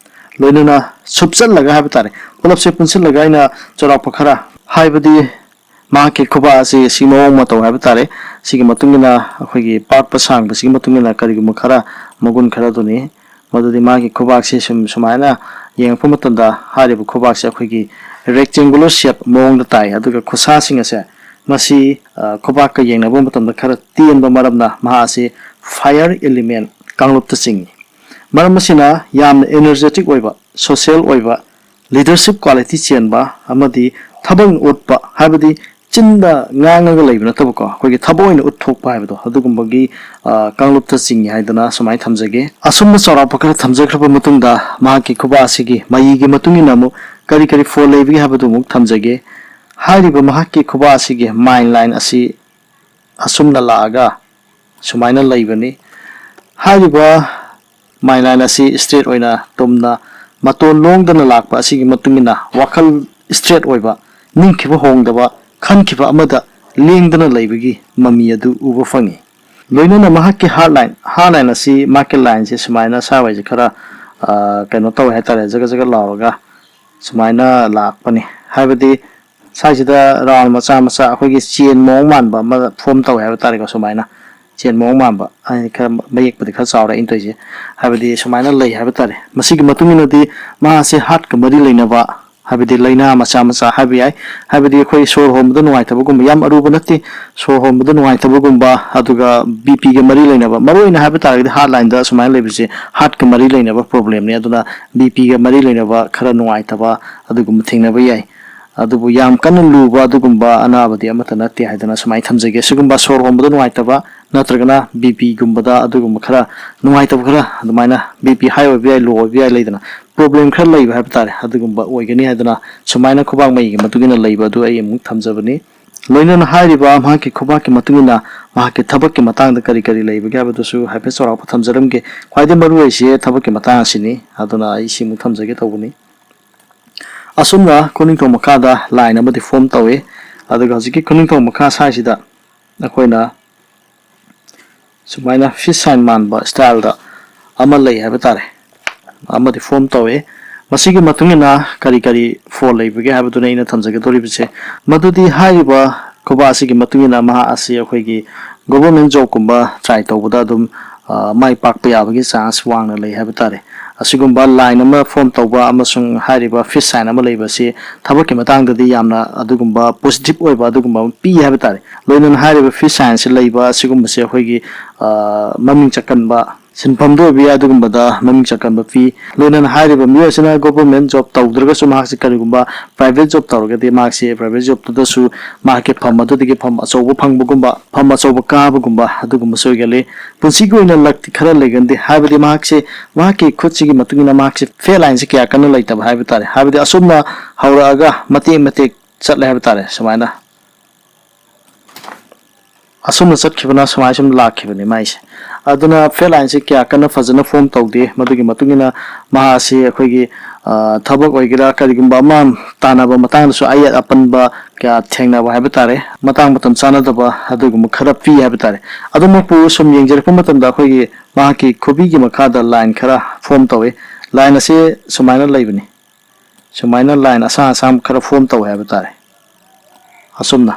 ꯂꯣꯏꯅꯅ ꯁꯨꯞꯆꯜꯂꯒ ꯍꯥꯏꯕ ꯇꯥꯔꯦ, ꯄꯨꯂꯞꯁꯦ ꯄꯨꯟꯁꯤꯜꯂꯒ ꯑꯩꯅ ꯆꯥꯎꯔꯥꯛꯄ ꯈꯔ ꯍꯥꯏꯕꯗꯤ ꯃꯍꯥꯛꯀꯤ ꯈꯨꯕꯥꯛ ꯑꯁꯤ ꯁꯤ ꯃꯑꯣꯡ ꯃꯇꯧ ꯍꯥꯏꯕ ꯇꯥꯔꯦ꯫ ꯁꯤꯒꯤ ꯃꯇꯨꯡ ꯏꯟꯅ ꯑꯩꯈꯣꯏꯒꯤ ꯄꯥꯛꯄ ꯁꯥꯡꯕꯁꯤꯒꯤ ꯃꯇꯨꯡ ꯏꯟꯅ ꯀꯔꯤꯒꯨꯝꯕ ꯈꯔ ꯃꯒꯨꯟ ꯈꯔ ꯑꯗꯨꯅꯤ꯫ ꯃꯗꯨꯗꯤ ꯃꯥꯒꯤ ꯈꯨꯕꯥꯛꯁꯤ ꯁꯨꯝ ꯁꯨꯃꯥꯏꯅ ꯌꯦꯡꯉꯛꯄ ꯃꯇꯝꯗ ꯍꯥꯏꯔꯤꯕ ꯈꯨꯕꯥꯛꯁꯦ ꯑꯩꯈꯣꯏꯒꯤ rectangular shape ꯃꯑꯣꯡꯗ ꯇꯥꯏ꯫ ꯑꯗꯨꯒ ꯈꯨꯠꯁꯥꯁꯤꯡ ꯑꯁꯦ ꯃꯁꯤ, ꯑ, ꯈꯨꯕꯥꯛꯀ ꯌꯦꯡꯅꯕ ꯃꯇꯝꯗ ꯈꯔ ꯇꯦꯟꯕ ꯃꯔꯝꯅ ꯃꯍꯥꯛ ꯑꯁꯤ fire element ꯀꯥꯡꯂꯨꯞꯇ ꯆꯤꯡꯏ꯫ ꯃꯔꯝ ꯑꯁꯤꯅ ꯌꯥꯝꯅ energetic ꯑꯣꯏꯕ, social ꯑꯣꯏꯕ, leadership quality ꯆꯦꯟꯕ ꯑꯃꯗꯤ ꯊꯕꯛ ꯎꯠꯄ, ꯍꯥꯏꯕꯗꯤ ꯆꯤꯟꯗ ꯉꯥꯡꯉꯒ ꯂꯩꯕ ꯅꯠꯇꯕꯀꯣ, ꯑꯩꯈꯣꯏꯒꯤ ꯊꯕꯛ ꯑꯣꯏꯅ ꯎꯠꯊꯣꯛꯄ ꯍꯥꯏꯕꯗꯣ, ꯑꯗꯨꯒꯨꯝꯕꯒꯤ, ꯑ, ꯀꯥꯡꯂꯨꯞꯇ ꯆꯤꯡꯏ ꯍꯥꯏꯗꯅ ꯁꯨꯃꯥꯏꯅ ꯊꯝꯖꯒꯦ꯫ ꯑꯁꯨꯝꯅ ꯆꯥꯎꯔꯥꯛꯄ ꯈꯔ ꯊꯝꯖꯈ꯭ꯔꯕ ꯃꯇꯨꯡꯗ, ꯃꯍꯥꯛꯀꯤ ꯈꯨꯕꯥꯛ ꯑꯁꯤꯒꯤ ꯃꯌꯤꯒꯤ ꯃꯇꯨꯡ ꯏꯟꯅ ꯑꯃꯨꯛ ꯀꯔꯤ ꯀꯔꯤ ꯐꯣꯜ ꯂꯩꯕꯒꯦ ꯍꯥꯏꯕꯗꯨ ꯑꯃꯨꯛ ꯊꯝꯖꯒꯦ꯫ ꯍꯥꯏꯔꯤꯕ ꯃꯍꯥꯛꯀꯤ ꯈꯨꯕꯥꯛ ꯑꯁꯤꯒꯤ ꯃꯥꯏꯟ ꯂꯥꯏꯟ ꯑꯁꯤ ꯑꯁꯨꯝꯅ ꯂꯥꯛꯑꯒ ꯁꯨꯃꯥꯏꯅ ꯂꯩꯕꯅꯤ꯫ ꯍꯥꯏꯔꯤꯕ ꯃꯥꯏꯟ ꯂꯥꯏꯟ ꯑꯁꯤ straight ꯑꯣꯏꯅ ꯇꯨꯝꯅ ꯃꯇꯣꯟ ꯂꯣꯡꯗꯅ ꯂꯥꯛꯄ ꯑꯁꯤꯒꯤ ꯃꯇꯨꯡ ꯏꯟꯅ ꯋꯥꯈꯜ straight ꯑꯣꯏꯕ, ꯅꯤꯡꯈꯤꯕ ꯍꯣꯡꯗꯕ, ꯈꯟꯈꯤꯕ ꯑꯃꯗ ꯂꯦꯡꯗꯅ ꯂꯩꯕꯒꯤ ꯃꯃꯤ ꯑꯗꯨ ꯎꯕ ꯐꯪꯏ꯫ ꯂꯣꯏꯅꯅ ꯃꯍꯥꯛꯀꯤ heart line, heart line ꯑꯁꯤ ꯃꯍꯥꯛꯀꯤ ꯂꯥꯏꯟꯁꯦ ꯁꯨꯃꯥꯏꯅ ꯁ꯭ꯋꯥꯏꯁꯦ ꯈꯔ, ꯑ, ꯀꯩꯅꯣ ꯇꯧꯋꯦ ꯍꯥꯏꯇꯥꯔꯦ, ꯖꯒ ꯖꯒ ꯂꯥꯎꯔꯒ ꯁꯨꯃꯥꯏꯅ ꯂꯥꯛꯄꯅꯤ꯫ ꯍꯥꯏꯕꯗꯤ ꯁ꯭ꯋꯥꯏꯁꯤꯗ ꯔꯥꯎꯟ ꯃꯆꯥ ꯃꯆꯥ ꯑꯩꯈꯣꯏꯒꯤ ꯆꯦꯟ ꯃꯑꯣꯡ ꯃꯥꯟꯕ ꯑꯃ ꯐꯣꯝ ꯇꯧꯋꯦ ꯍꯥꯏꯕ ꯇꯥꯔꯦꯀꯣ꯫ ꯁꯨꯃꯥꯏꯅ ꯆꯦꯟ ꯃꯑꯣꯡ ꯃꯥꯟꯕ, ꯑꯩ ꯈꯔ ꯃꯌꯦꯛꯄꯨꯗꯤ ꯈꯔ ꯆꯥꯎꯔꯦ ꯑꯩꯅ ꯇꯧꯔꯤꯁꯦ, ꯍꯥꯏꯕꯗꯤ ꯁꯨꯃꯥꯏꯅ ꯂꯩ ꯍꯥꯏꯕ ꯇꯥꯔꯦ꯫ ꯃꯁꯤꯒꯤ ꯃꯇꯨꯡ ꯏꯟꯅꯗꯤ ꯃꯍꯥꯛꯁꯦ ꯍꯥꯔꯠꯀ ꯃꯔꯤ ꯂꯩꯅꯕ, ꯍꯥꯏꯕꯗꯤ ꯂꯥꯏꯅꯥ ꯃꯆꯥ ꯃꯆꯥ ꯍꯥꯏꯕ ꯌꯥꯏ, ꯍꯥꯏꯕꯗꯤ ꯑꯩꯈꯣꯏ ꯁꯣꯔ ꯍꯣꯟꯕꯗ ꯅꯨꯡꯉꯥꯏꯇꯕꯒꯨꯝꯕ, ꯌꯥꯝ ꯑꯔꯨꯕ ꯅꯠꯇꯦ, ꯁꯣꯔ ꯍꯣꯟꯕꯗ ꯅꯨꯡꯉꯥꯏꯇꯕꯒꯨꯝꯕ, ꯑꯗꯨꯒ ꯕꯤ ꯄꯤꯒ ꯃꯔꯤ ꯂꯩꯅꯕ, ꯃꯔꯨꯑꯣꯏꯅ ꯍꯥꯏꯕ ꯇꯥꯔꯒꯗꯤ ꯍꯥꯔꯠ ꯂꯥꯏꯟꯗ ꯁꯨꯃꯥꯏꯅ ꯂꯩꯕꯁꯦ ꯍꯥꯔꯠꯀ ꯃꯔꯤ ꯂꯩꯅꯕ ꯄ꯭ꯔꯣꯕ꯭ꯂꯦꯝꯅꯤ꯫ ꯑꯗꯨꯅ ꯕꯤ ꯄꯤꯒ ꯃꯔꯤ ꯂꯩꯅꯕ ꯈꯔ ꯅꯨꯡꯉꯥꯏꯇꯕ ꯑꯗꯨꯒꯨꯝꯕ ꯊꯦꯡꯅꯕ ꯌꯥꯏ꯫ ꯑꯗꯨꯕꯨ ꯌꯥꯝ ꯀꯟꯅ ꯂꯨꯕ ꯑꯗꯨꯒꯨꯝꯕ ꯑꯅꯥꯕꯗꯤ ꯑꯃꯠꯇ ꯅꯠꯇꯦ ꯍꯥꯏꯗꯅ ꯁꯨꯃꯥꯏꯅ ꯊꯝꯖꯒꯦ꯫ ꯁꯤꯒꯨꯝꯕ ꯁꯣꯔ ꯍꯣꯟꯕꯗ ꯅꯨꯡꯉꯥꯏꯇꯕ ꯅꯠꯇ꯭ꯔꯒꯅ ꯕꯤ ꯄꯤꯒꯨꯝꯕꯗ ꯑꯗꯨꯒꯨꯝꯕ ꯈꯔ ꯅꯨꯡꯉꯥꯏꯇꯕ ꯈꯔ ꯑꯗꯨꯃꯥꯏꯅ ꯕꯤ ꯄꯤ ꯍꯥꯏ ꯑꯣꯏꯕ ꯌꯥꯏ, ꯂꯣ ꯑꯣꯏꯕ ꯌꯥꯏ, ꯂꯩꯗꯅ ꯄ꯭ꯔꯣꯕ꯭ꯂꯦꯝ ꯈꯔ ꯂꯩꯕ ꯍꯥꯏꯕ ꯇꯥꯔꯦ, ꯑꯗꯨꯒꯨꯝꯕ ꯑꯣꯏꯒꯅꯤ ꯍꯥꯏꯗꯅ ꯁꯨꯃꯥꯏꯅ ꯈꯨꯕꯥꯛ ꯃꯌꯤꯒꯤ ꯃꯇꯨꯡ ꯏꯟꯅ ꯂꯩꯕ ꯑꯗꯨ ꯑꯩ ꯑꯃꯨꯛ ꯊꯝꯖꯕꯅꯤ꯫ ꯂꯣꯏꯅꯅ ꯍꯥꯏꯔꯤꯕ ꯃꯍꯥꯛꯀꯤ ꯈꯨꯕꯥꯛꯀꯤ ꯃꯇꯨꯡ ꯏꯟꯅ ꯃꯍꯥꯛꯀꯤ ꯊꯕꯛꯀꯤ ꯃꯇꯥꯡꯗ ꯀꯔꯤ ꯀꯔꯤ ꯂꯩꯕꯒꯦ ꯍꯥꯏꯕꯗꯨꯁꯨ ꯍꯥꯏꯐꯦꯠ ꯆꯥꯎꯔꯥꯛꯄ ꯊꯝꯖꯔꯝꯒꯦ꯫ ꯈ꯭ꯋꯥꯏꯗꯒꯤ ꯃꯔꯨ ꯑꯣꯏꯁꯦ ꯊꯕꯛꯀꯤ ꯃꯇꯥꯡ ꯑꯁꯤꯅꯤ, ꯑꯗꯨꯅ ꯑꯩ ꯁꯤꯃꯨꯛ ꯊꯝꯖꯒꯦ ꯇꯧꯕꯅꯤ꯫ ꯑꯁꯨꯝꯅ ꯈꯨꯅꯤꯡꯊꯧ ꯃꯈꯥꯗ ꯂꯥꯏꯟ ꯑꯃꯗꯤ ꯐꯣꯝ ꯇꯧꯏ꯫ ꯑꯗꯨꯒ ꯍꯧꯖꯤꯛꯀꯤ ꯈꯨꯅꯤꯡꯊꯧ ꯃꯈꯥ ꯁ꯭ꯋꯥꯏꯁꯤꯗ ꯑꯩꯈꯣꯏꯅ ꯁꯨꯃꯥꯏꯅ ꯐꯤꯁ ꯁꯥꯏꯟ ꯃꯥꯟꯕ ꯁ꯭ꯇꯥꯏꯜꯗ ꯑꯃ ꯂꯩ ꯍꯥꯏꯕ ꯇꯥꯔꯦ꯫ ꯑꯃꯗꯤ ꯐꯣꯝ ꯇꯧꯋꯦ꯫ ꯃꯁꯤꯒꯤ ꯃꯇꯨꯡ ꯏꯟꯅ ꯀꯔꯤ ꯀꯔꯤ ꯐꯣꯜ ꯂꯩꯕꯒꯦ ꯍꯥꯏꯕꯗꯨꯅ ꯑꯩꯅ ꯊꯝꯖꯒꯗꯧꯔꯤꯕꯁꯦ꯫ ꯃꯗꯨꯗꯤ ꯍꯥꯏꯔꯤꯕ ꯈꯨꯕꯥ ꯑꯁꯤꯒꯤ ꯃꯇꯨꯡ ꯏꯟꯅ ꯃꯍꯥꯛ ꯑꯁꯤ ꯑꯩꯈꯣꯏꯒꯤ ꯒꯣꯚꯔꯟꯃꯦꯟ ꯖꯣꯕꯀꯨꯝꯕ ꯇ꯭ꯔꯥꯏ ꯇꯧꯕꯗ ꯑꯗꯨꯝ, ꯑ, ꯃꯥꯏ ꯄꯥꯛꯄ ꯌꯥꯕꯒꯤ ꯆꯥꯟꯁ ꯋꯥꯡꯅ ꯂꯩ ꯍꯥꯏꯕ ꯇꯥꯔꯦ꯫ ꯑꯁꯤꯒꯨꯝꯕ ꯂꯥꯏꯟ ꯑꯃ ꯐꯣꯝ ꯇꯧꯕ ꯑꯃꯁꯨꯡ ꯍꯥꯏꯔꯤꯕ ꯐꯤꯁ ꯁꯥꯏꯟ ꯑꯃ ꯂꯩꯕ ꯑꯁꯤ ꯊꯕꯛꯀꯤ ꯃꯇꯥꯡꯗꯗꯤ ꯌꯥꯝꯅ ꯑꯗꯨꯒꯨꯝꯕ ꯄꯣꯖꯤꯇꯤꯚ ꯑꯣꯏꯕ ꯑꯗꯨꯒꯨꯝꯕ ꯑꯃ ꯄꯤ ꯍꯥꯏꯕ ꯇꯥꯔꯦ꯫ ꯂꯣꯏꯅꯅ ꯍꯥꯏꯔꯤꯕ ꯐꯤꯁ ꯁꯥꯏꯟꯁꯁꯤ ꯂꯩꯕ ꯑꯁꯤꯒꯨꯝꯕꯁꯦ ꯑꯩꯈꯣꯏꯒꯤ, ꯑ, ꯃꯃꯤꯡ ꯆꯠꯀꯟꯕ ꯁꯤꯟꯐꯝꯗ ꯑꯣꯏꯕ ꯌꯥꯏ, ꯑꯗꯨꯒꯨꯝꯕꯗ ꯃꯃꯤꯡ ꯆꯠꯀꯟꯕ ꯄꯤ꯫ ꯂꯣꯏꯅꯅ ꯍꯥꯏꯔꯤꯕ ꯃꯤꯑꯣꯏ ꯑꯁꯤꯅ ꯒꯣꯚꯔꯟꯃꯦꯟ ꯖꯣꯕ ꯇꯧꯗ꯭ꯔꯒꯁꯨ ꯃꯍꯥꯛꯁꯦ ꯀꯔꯤꯒꯨꯝꯕ ꯄ꯭ꯔꯥꯏꯚꯦꯠ ꯖꯣꯕ ꯇꯧꯔꯒꯗꯤ ꯃꯍꯥꯛꯁꯦ ꯄ꯭ꯔꯥꯏꯚꯦꯠ ꯖꯣꯕꯇꯨꯗꯁꯨ ꯃꯍꯥꯛꯀꯤ ꯐꯝ ꯑꯗꯨꯗꯒꯤ ꯐꯝ ꯑꯆꯧꯕ ꯐꯪꯕꯒꯨꯝꯕ, ꯐꯝ ꯑꯆꯧꯕ ꯀꯥꯕꯒꯨꯝꯕ ꯑꯗꯨꯒꯨꯝꯕꯁꯨ ꯑꯣꯏꯒꯜꯂꯤ꯫ ꯄꯨꯟꯁꯤꯒꯤ ꯑꯣꯏꯅ ꯂꯛꯇꯤ ꯈꯔ ꯂꯩꯒꯟꯗꯦ, ꯍꯥꯏꯕꯗꯤ ꯃꯍꯥꯛꯁꯦ, ꯃꯍꯥꯛꯀꯤ ꯈꯨꯠꯁꯤꯒꯤ ꯃꯇꯨꯡ ꯏꯟꯅ ꯃꯍꯥꯛꯁꯦ ꯐꯦꯠ ꯂꯥꯏꯟꯁꯦ ꯀꯌꯥ ꯀꯟꯅ ꯂꯩꯇꯕ ꯍꯥꯏꯕ ꯇꯥꯔꯦ꯫ ꯍꯥꯏꯕꯗꯤ ꯑꯁꯨꯝꯅ ꯍꯧꯔꯛꯑꯒ ꯃꯇꯦꯛ ꯃꯇꯦꯛ ꯆꯠꯂꯦ ꯍꯥꯏꯕ ꯇꯥꯔꯦ꯫ ꯁꯨꯃꯥꯏꯅ ꯑꯁꯨꯝꯅ ꯆꯠꯈꯤꯕꯅ ꯁꯨꯃꯥꯏꯅ ꯁꯨꯝ ꯂꯥꯛꯈꯤꯕꯅꯤ ꯃꯥꯏꯁꯦ꯫ ꯑꯗꯨꯅ ꯐꯦꯠ ꯂꯥꯏꯟꯁꯦ ꯀꯌꯥ ꯀꯟꯅ ꯐꯖꯅ ꯐꯣꯝ ꯇꯧꯗꯦ꯫ ꯃꯗꯨꯒꯤ ꯃꯇꯨꯡ ꯏꯟꯅ ꯃꯍꯥꯛ ꯑꯁꯤ ꯑꯩꯈꯣꯏꯒꯤ, ꯑ, ꯊꯕꯛ ꯑꯣꯏꯒꯦꯔꯥ ꯀꯔꯤꯒꯨꯝꯕ ꯑꯃ ꯇꯥꯟꯅꯕ ꯃꯇꯥꯡꯗꯁꯨ ꯑꯌꯦꯠ ꯑꯄꯟꯕ ꯀꯌꯥ ꯊꯦꯡꯅꯕ ꯍꯥꯏꯕ ꯇꯥꯔꯦ꯫ ꯃꯇꯥꯡ ꯃꯇꯝ ꯆꯥꯅꯗꯕ ꯑꯗꯨꯒꯨꯝꯕ ꯈꯔ ꯄꯤ ꯍꯥꯏꯕ ꯇꯥꯔꯦ꯫ ꯑꯗꯨꯃꯛꯄꯨ ꯁꯨꯝ ꯌꯦꯡꯖꯔꯛꯄ ꯃꯇꯝꯗ ꯑꯩꯈꯣꯏꯒꯤ ꯃꯍꯥꯛꯀꯤ ꯈꯨꯕꯤꯒꯤ ꯃꯈꯥꯗ ꯂꯥꯏꯟ ꯈꯔ ꯐꯣꯝ ꯇꯧꯏ꯫ ꯂꯥꯏꯟ ꯑꯁꯤ ꯁꯨꯃꯥꯏꯅ ꯂꯩꯕꯅꯤ꯫ ꯁꯨꯃꯥꯏꯅ ꯂꯥꯏꯟ ꯑꯁꯥꯡ ꯑꯁꯥꯡꯕ ꯈꯔ ꯐꯣꯝ ꯇꯧꯋꯦ ꯍꯥꯏꯕ ꯇꯥꯔꯦ꯫ ꯑꯁꯨꯝꯅ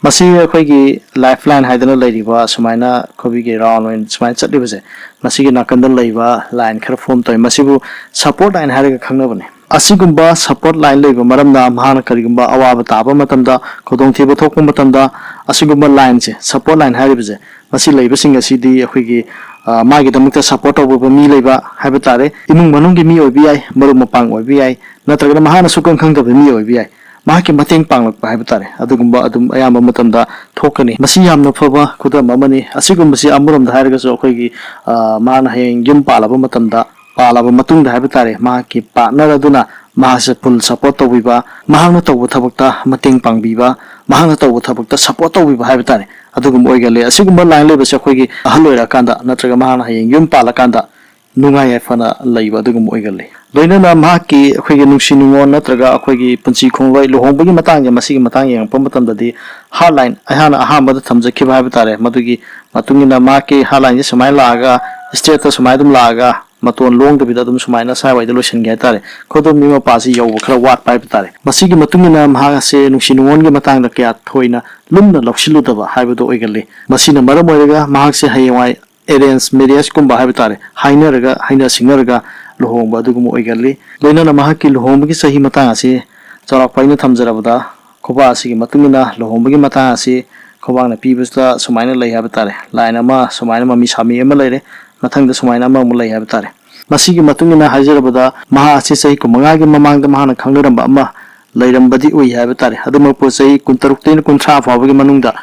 ꯃꯁꯤ ꯑꯩꯈꯣꯏꯒꯤ ꯂꯥꯏꯐ ꯂꯥꯏꯟ ꯍꯥꯏꯗꯅ ꯂꯩꯔꯤꯕ ꯁꯨꯃꯥꯏꯅ ꯈꯨꯕꯤꯒꯤ ꯔꯥꯎꯟ ꯑꯣꯏꯅ ꯁꯨꯃꯥꯏꯅ ꯆꯠꯂꯤꯕꯁꯦ, ꯃꯁꯤꯒꯤ ꯅꯥꯀꯟꯗ ꯂꯩꯕ ꯂꯥꯏꯟ ꯈꯔ ꯐꯣꯝ ꯇꯧꯋꯦ꯫ ꯃꯁꯤꯕꯨ ꯁꯞꯄꯣꯔꯠ ꯂꯥꯏꯟ ꯍꯥꯏꯔꯒ ꯈꯪꯅꯕꯅꯤ꯫ ꯑꯁꯤꯒꯨꯝꯕ ꯁꯞꯄꯣꯔꯠ ꯂꯥꯏꯟ ꯂꯩꯕ ꯃꯔꯝꯅ ꯃꯍꯥꯛꯅ ꯀꯔꯤꯒꯨꯝꯕ ꯑꯋꯥꯕ ꯇꯥꯕ ꯃꯇꯝꯗ, ꯈꯨꯗꯣꯡꯊꯤꯕ ꯊꯣꯛꯄ ꯃꯇꯝꯗ, ꯑꯁꯤꯒꯨꯝꯕ ꯂꯥꯏꯟꯁꯦ, ꯁꯞꯄꯣꯔꯠ ꯂꯥꯏꯟ ꯍꯥꯏꯔꯤꯕꯁꯦ, ꯃꯁꯤ ꯂꯩꯕꯁꯤꯡ ꯑꯁꯤꯗꯤ ꯑꯩꯈꯣꯏꯒꯤ, ꯑ, ꯃꯥꯒꯤꯗꯃꯛꯇ ꯁꯞꯄꯣꯔꯠ ꯇꯧꯕ ꯃꯤ ꯂꯩꯕ ꯍꯥꯏꯕ ꯇꯥꯔꯦ꯫ ꯏꯃꯨꯡ ꯃꯅꯨꯡꯒꯤ ꯃꯤ ꯑꯣꯏꯕ ꯌꯥꯏ, ꯃꯔꯨꯞ ꯃꯄꯥꯡ ꯑꯣꯏꯕ ꯌꯥꯏ, ꯅꯠꯇ꯭ꯔꯒꯅ ꯃꯍꯥꯛꯅ ꯁꯨꯛꯈꯪ ꯈꯪꯗꯕ ꯃꯤ ꯑꯣꯏꯕ ꯌꯥꯏ꯫ ꯃꯍꯥꯛꯀꯤ ꯃꯇꯦꯡ ꯄꯥꯡꯂꯛꯄ ꯍꯥꯏꯕ ꯇꯥꯔꯦ, ꯑꯗꯨꯒꯨꯝꯕ ꯑꯗꯨꯝ ꯑꯌꯥꯝꯕ ꯃꯇꯝꯗ ꯊꯣꯛꯀꯅꯤ꯫ ꯃꯁꯤ ꯌꯥꯝꯅ ꯐꯕ ꯈꯨꯗꯝ ꯑꯃꯅꯤ꯫ ꯑꯁꯤꯒꯨꯝꯕꯁꯤ ꯑꯃꯔꯣꯝꯗ ꯍꯥꯏꯔꯒꯁꯨ ꯑꯩꯈꯣꯏꯒꯤ, ꯑ, ꯃꯍꯥꯛꯅ ꯍꯌꯦꯡ ꯌꯨꯝ ꯄꯥꯜꯂꯕ ꯃꯇꯝꯗ, ꯄꯥꯜꯂꯕ ꯃꯇꯨꯡꯗ ꯍꯥꯏꯕ ꯇꯥꯔꯦ, ꯃꯍꯥꯛꯀꯤ ꯄꯥꯔꯠꯅꯔ ꯑꯗꯨꯅ ꯃꯍꯥꯛꯁꯦ ꯐꯨꯜ ꯁꯞꯄꯣꯔꯠ ꯇꯧꯕꯤꯕ, ꯃꯍꯥꯛꯅ ꯇꯧꯕ ꯊꯕꯛꯇ ꯃꯇꯦꯡ ꯄꯥꯡꯕꯤꯕ, ꯃꯍꯥꯛꯅ ꯇꯧꯕ ꯊꯕꯛꯇ ꯁꯞꯄꯣꯔꯠ ꯇꯧꯕꯤꯕ ꯍꯥꯏꯕ ꯇꯥꯔꯦ, ꯑꯗꯨꯒꯨꯝꯕ ꯑꯣꯏꯒꯜꯂꯤ꯫ ꯑꯁꯤꯒꯨꯝꯕ ꯂꯥꯏꯟ ꯂꯩꯕꯁꯦ ꯑꯩꯈꯣꯏꯒꯤ ꯑꯍꯜ ꯑꯣꯏꯔꯛꯑꯀꯥꯟꯗ ꯅꯠꯇ꯭ꯔꯒ ꯃꯍꯥꯛꯅ ꯍꯌꯦꯡ ꯌꯨꯝ ꯄꯥꯜꯂꯀꯥꯟꯗ ꯅꯨꯡꯉꯥꯏ ꯌꯥꯏꯐꯅ ꯂꯩꯕ ꯑꯗꯨꯒꯨꯝꯕ ꯑꯣꯏꯒꯜꯂꯤ꯫ ꯂꯣꯏꯅꯅ ꯃꯍꯥꯛꯀꯤ ꯑꯩꯈꯣꯏꯒꯤ ꯅꯨꯡꯁꯤ ꯅꯨꯡꯉꯣꯟ ꯅꯠꯇ꯭ꯔꯒ ꯑꯩꯈꯣꯏꯒꯤ ꯄꯨꯟꯁꯤ ꯈꯣꯡꯂꯣꯏ ꯂꯨꯍꯣꯡꯕꯒꯤ ꯃꯇꯥꯡꯁꯦ, ꯃꯁꯤꯒꯤ ꯃꯇꯥꯡ ꯌꯦꯡꯉꯛꯄ ꯃꯇꯝꯗꯗꯤ ꯍꯥꯔꯠ ꯂꯥꯏꯟ ꯑꯩꯍꯥꯛꯅ ꯑꯍꯥꯟꯕꯗ ꯊꯝꯖꯈꯤꯕ ꯍꯥꯏꯕ ꯇꯥꯔꯦ, ꯃꯗꯨꯒꯤ ꯃꯇꯨꯡ ꯏꯟꯅ ꯃꯍꯥꯛꯀꯤ ꯍꯥꯔꯠ ꯂꯥꯏꯟꯁꯦ ꯁꯨꯃꯥꯏꯅ ꯂꯥꯛꯑꯒ ꯏꯁꯇ꯭ꯔꯦꯠꯇ ꯁꯨꯃꯥꯏꯅ ꯑꯗꯨꯝ ꯂꯥꯛꯑꯒ ꯃꯇꯣꯟ ꯂꯣꯡꯗꯕꯤꯗ ꯑꯗꯨꯝ ꯁꯨꯃꯥꯏꯅ ꯁ꯭ꯋꯥꯏꯋꯥꯏꯗ ꯂꯣꯏꯁꯤꯟꯒꯦ ꯍꯥꯏꯇꯥꯔꯦ꯫ ꯈꯨꯗꯣꯝꯕꯤ ꯃꯄꯥꯁꯤ ꯌꯧꯕ ꯈꯔ ꯋꯥꯠꯄ ꯍꯥꯏꯕ ꯇꯥꯔꯦ꯫ ꯃꯁꯤꯒꯤ ꯃꯇꯨꯡ ꯏꯟꯅ ꯃꯍꯥꯛ ꯑꯁꯦ ꯅꯨꯡꯁꯤ ꯅꯨꯡꯉꯣꯟꯒꯤ ꯃꯇꯥꯡꯗ ꯀꯌꯥ ꯊꯣꯏꯅ ꯂꯨꯝꯅ ꯂꯧꯁꯤꯜꯂꯨꯗꯕ ꯍꯥꯏꯕꯗꯨ ꯑꯣꯏꯒꯜꯂꯤ꯫ ꯃꯁꯤꯅ ꯃꯔꯝ ꯑꯣꯏꯔꯒ ꯃꯍꯥꯛꯁꯦ ꯍꯌꯦꯡꯋꯥꯏ ꯑꯦꯔꯦꯟꯖ ꯃꯦꯔꯤꯌꯦꯖꯀꯨꯝꯕ ꯍꯥꯏꯕ ꯇꯥꯔꯦ, ꯍꯥꯏꯅꯔꯒ ꯍꯩꯅ ꯁꯤꯡꯅꯔꯒ ꯂꯨꯍꯣꯡꯕ ꯑꯗꯨꯒꯨꯝꯕ ꯑꯣꯏꯒꯜꯂꯤ꯫ ꯂꯣꯏꯅꯅ ꯃꯍꯥꯛꯀꯤ ꯂꯨꯍꯣꯡꯕꯒꯤ ꯆꯍꯤ ꯃꯇꯥꯡ ꯑꯁꯤ ꯆꯥꯎꯔꯥꯛꯄ ꯑꯩꯅ ꯊꯝꯖꯔꯕꯗ, ꯈꯨꯕꯥꯛ ꯑꯁꯤꯒꯤ ꯃꯇꯨꯡ ꯏꯟꯅ ꯂꯨꯍꯣꯡꯕꯒꯤ ꯃꯇꯥꯡ ꯑꯁꯤ ꯈꯨꯕꯥꯛꯅ ꯄꯤꯕꯁꯤꯗ ꯁꯨꯃꯥꯏꯅ ꯂꯩ ꯍꯥꯏꯕ ꯇꯥꯔꯦ꯫ ꯂꯥꯏꯟ ꯑꯃ ꯁꯨꯃꯥꯏꯅ ꯃꯃꯤ ꯁꯥꯃꯤ ꯑꯃ ꯂꯩꯔꯦ, ꯃꯊꯪꯗ ꯁꯨꯃꯥꯏꯅ ꯑꯃꯃꯨꯛ ꯂꯩ ꯍꯥꯏꯕ ꯇꯥꯔꯦ꯫ ꯃꯁꯤꯒꯤ ꯃꯇꯨꯡ ꯏꯟꯅ ꯍꯥꯏꯖꯔꯕꯗ, ꯃꯍꯥꯛ ꯑꯁꯤ ꯆꯍꯤ ꯀꯨꯟꯃꯉꯥꯒꯤ ꯃꯃꯥꯡꯗ ꯃꯍꯥꯛꯅ ꯈꯪꯅꯔꯝꯕ ꯑꯃ ꯂꯩꯔꯝꯕꯗꯤ ꯎꯏ ꯍꯥꯏꯕ ꯇꯥꯔꯦ꯫ ꯑꯗꯨꯃꯛꯄꯨ ꯆꯍꯤ ꯀꯨꯟꯇꯔꯨꯛꯇꯩꯅ ꯀꯨꯟꯊ꯭ꯔꯥ ꯐꯥꯎꯕꯒꯤ ꯃꯅꯨꯡꯗ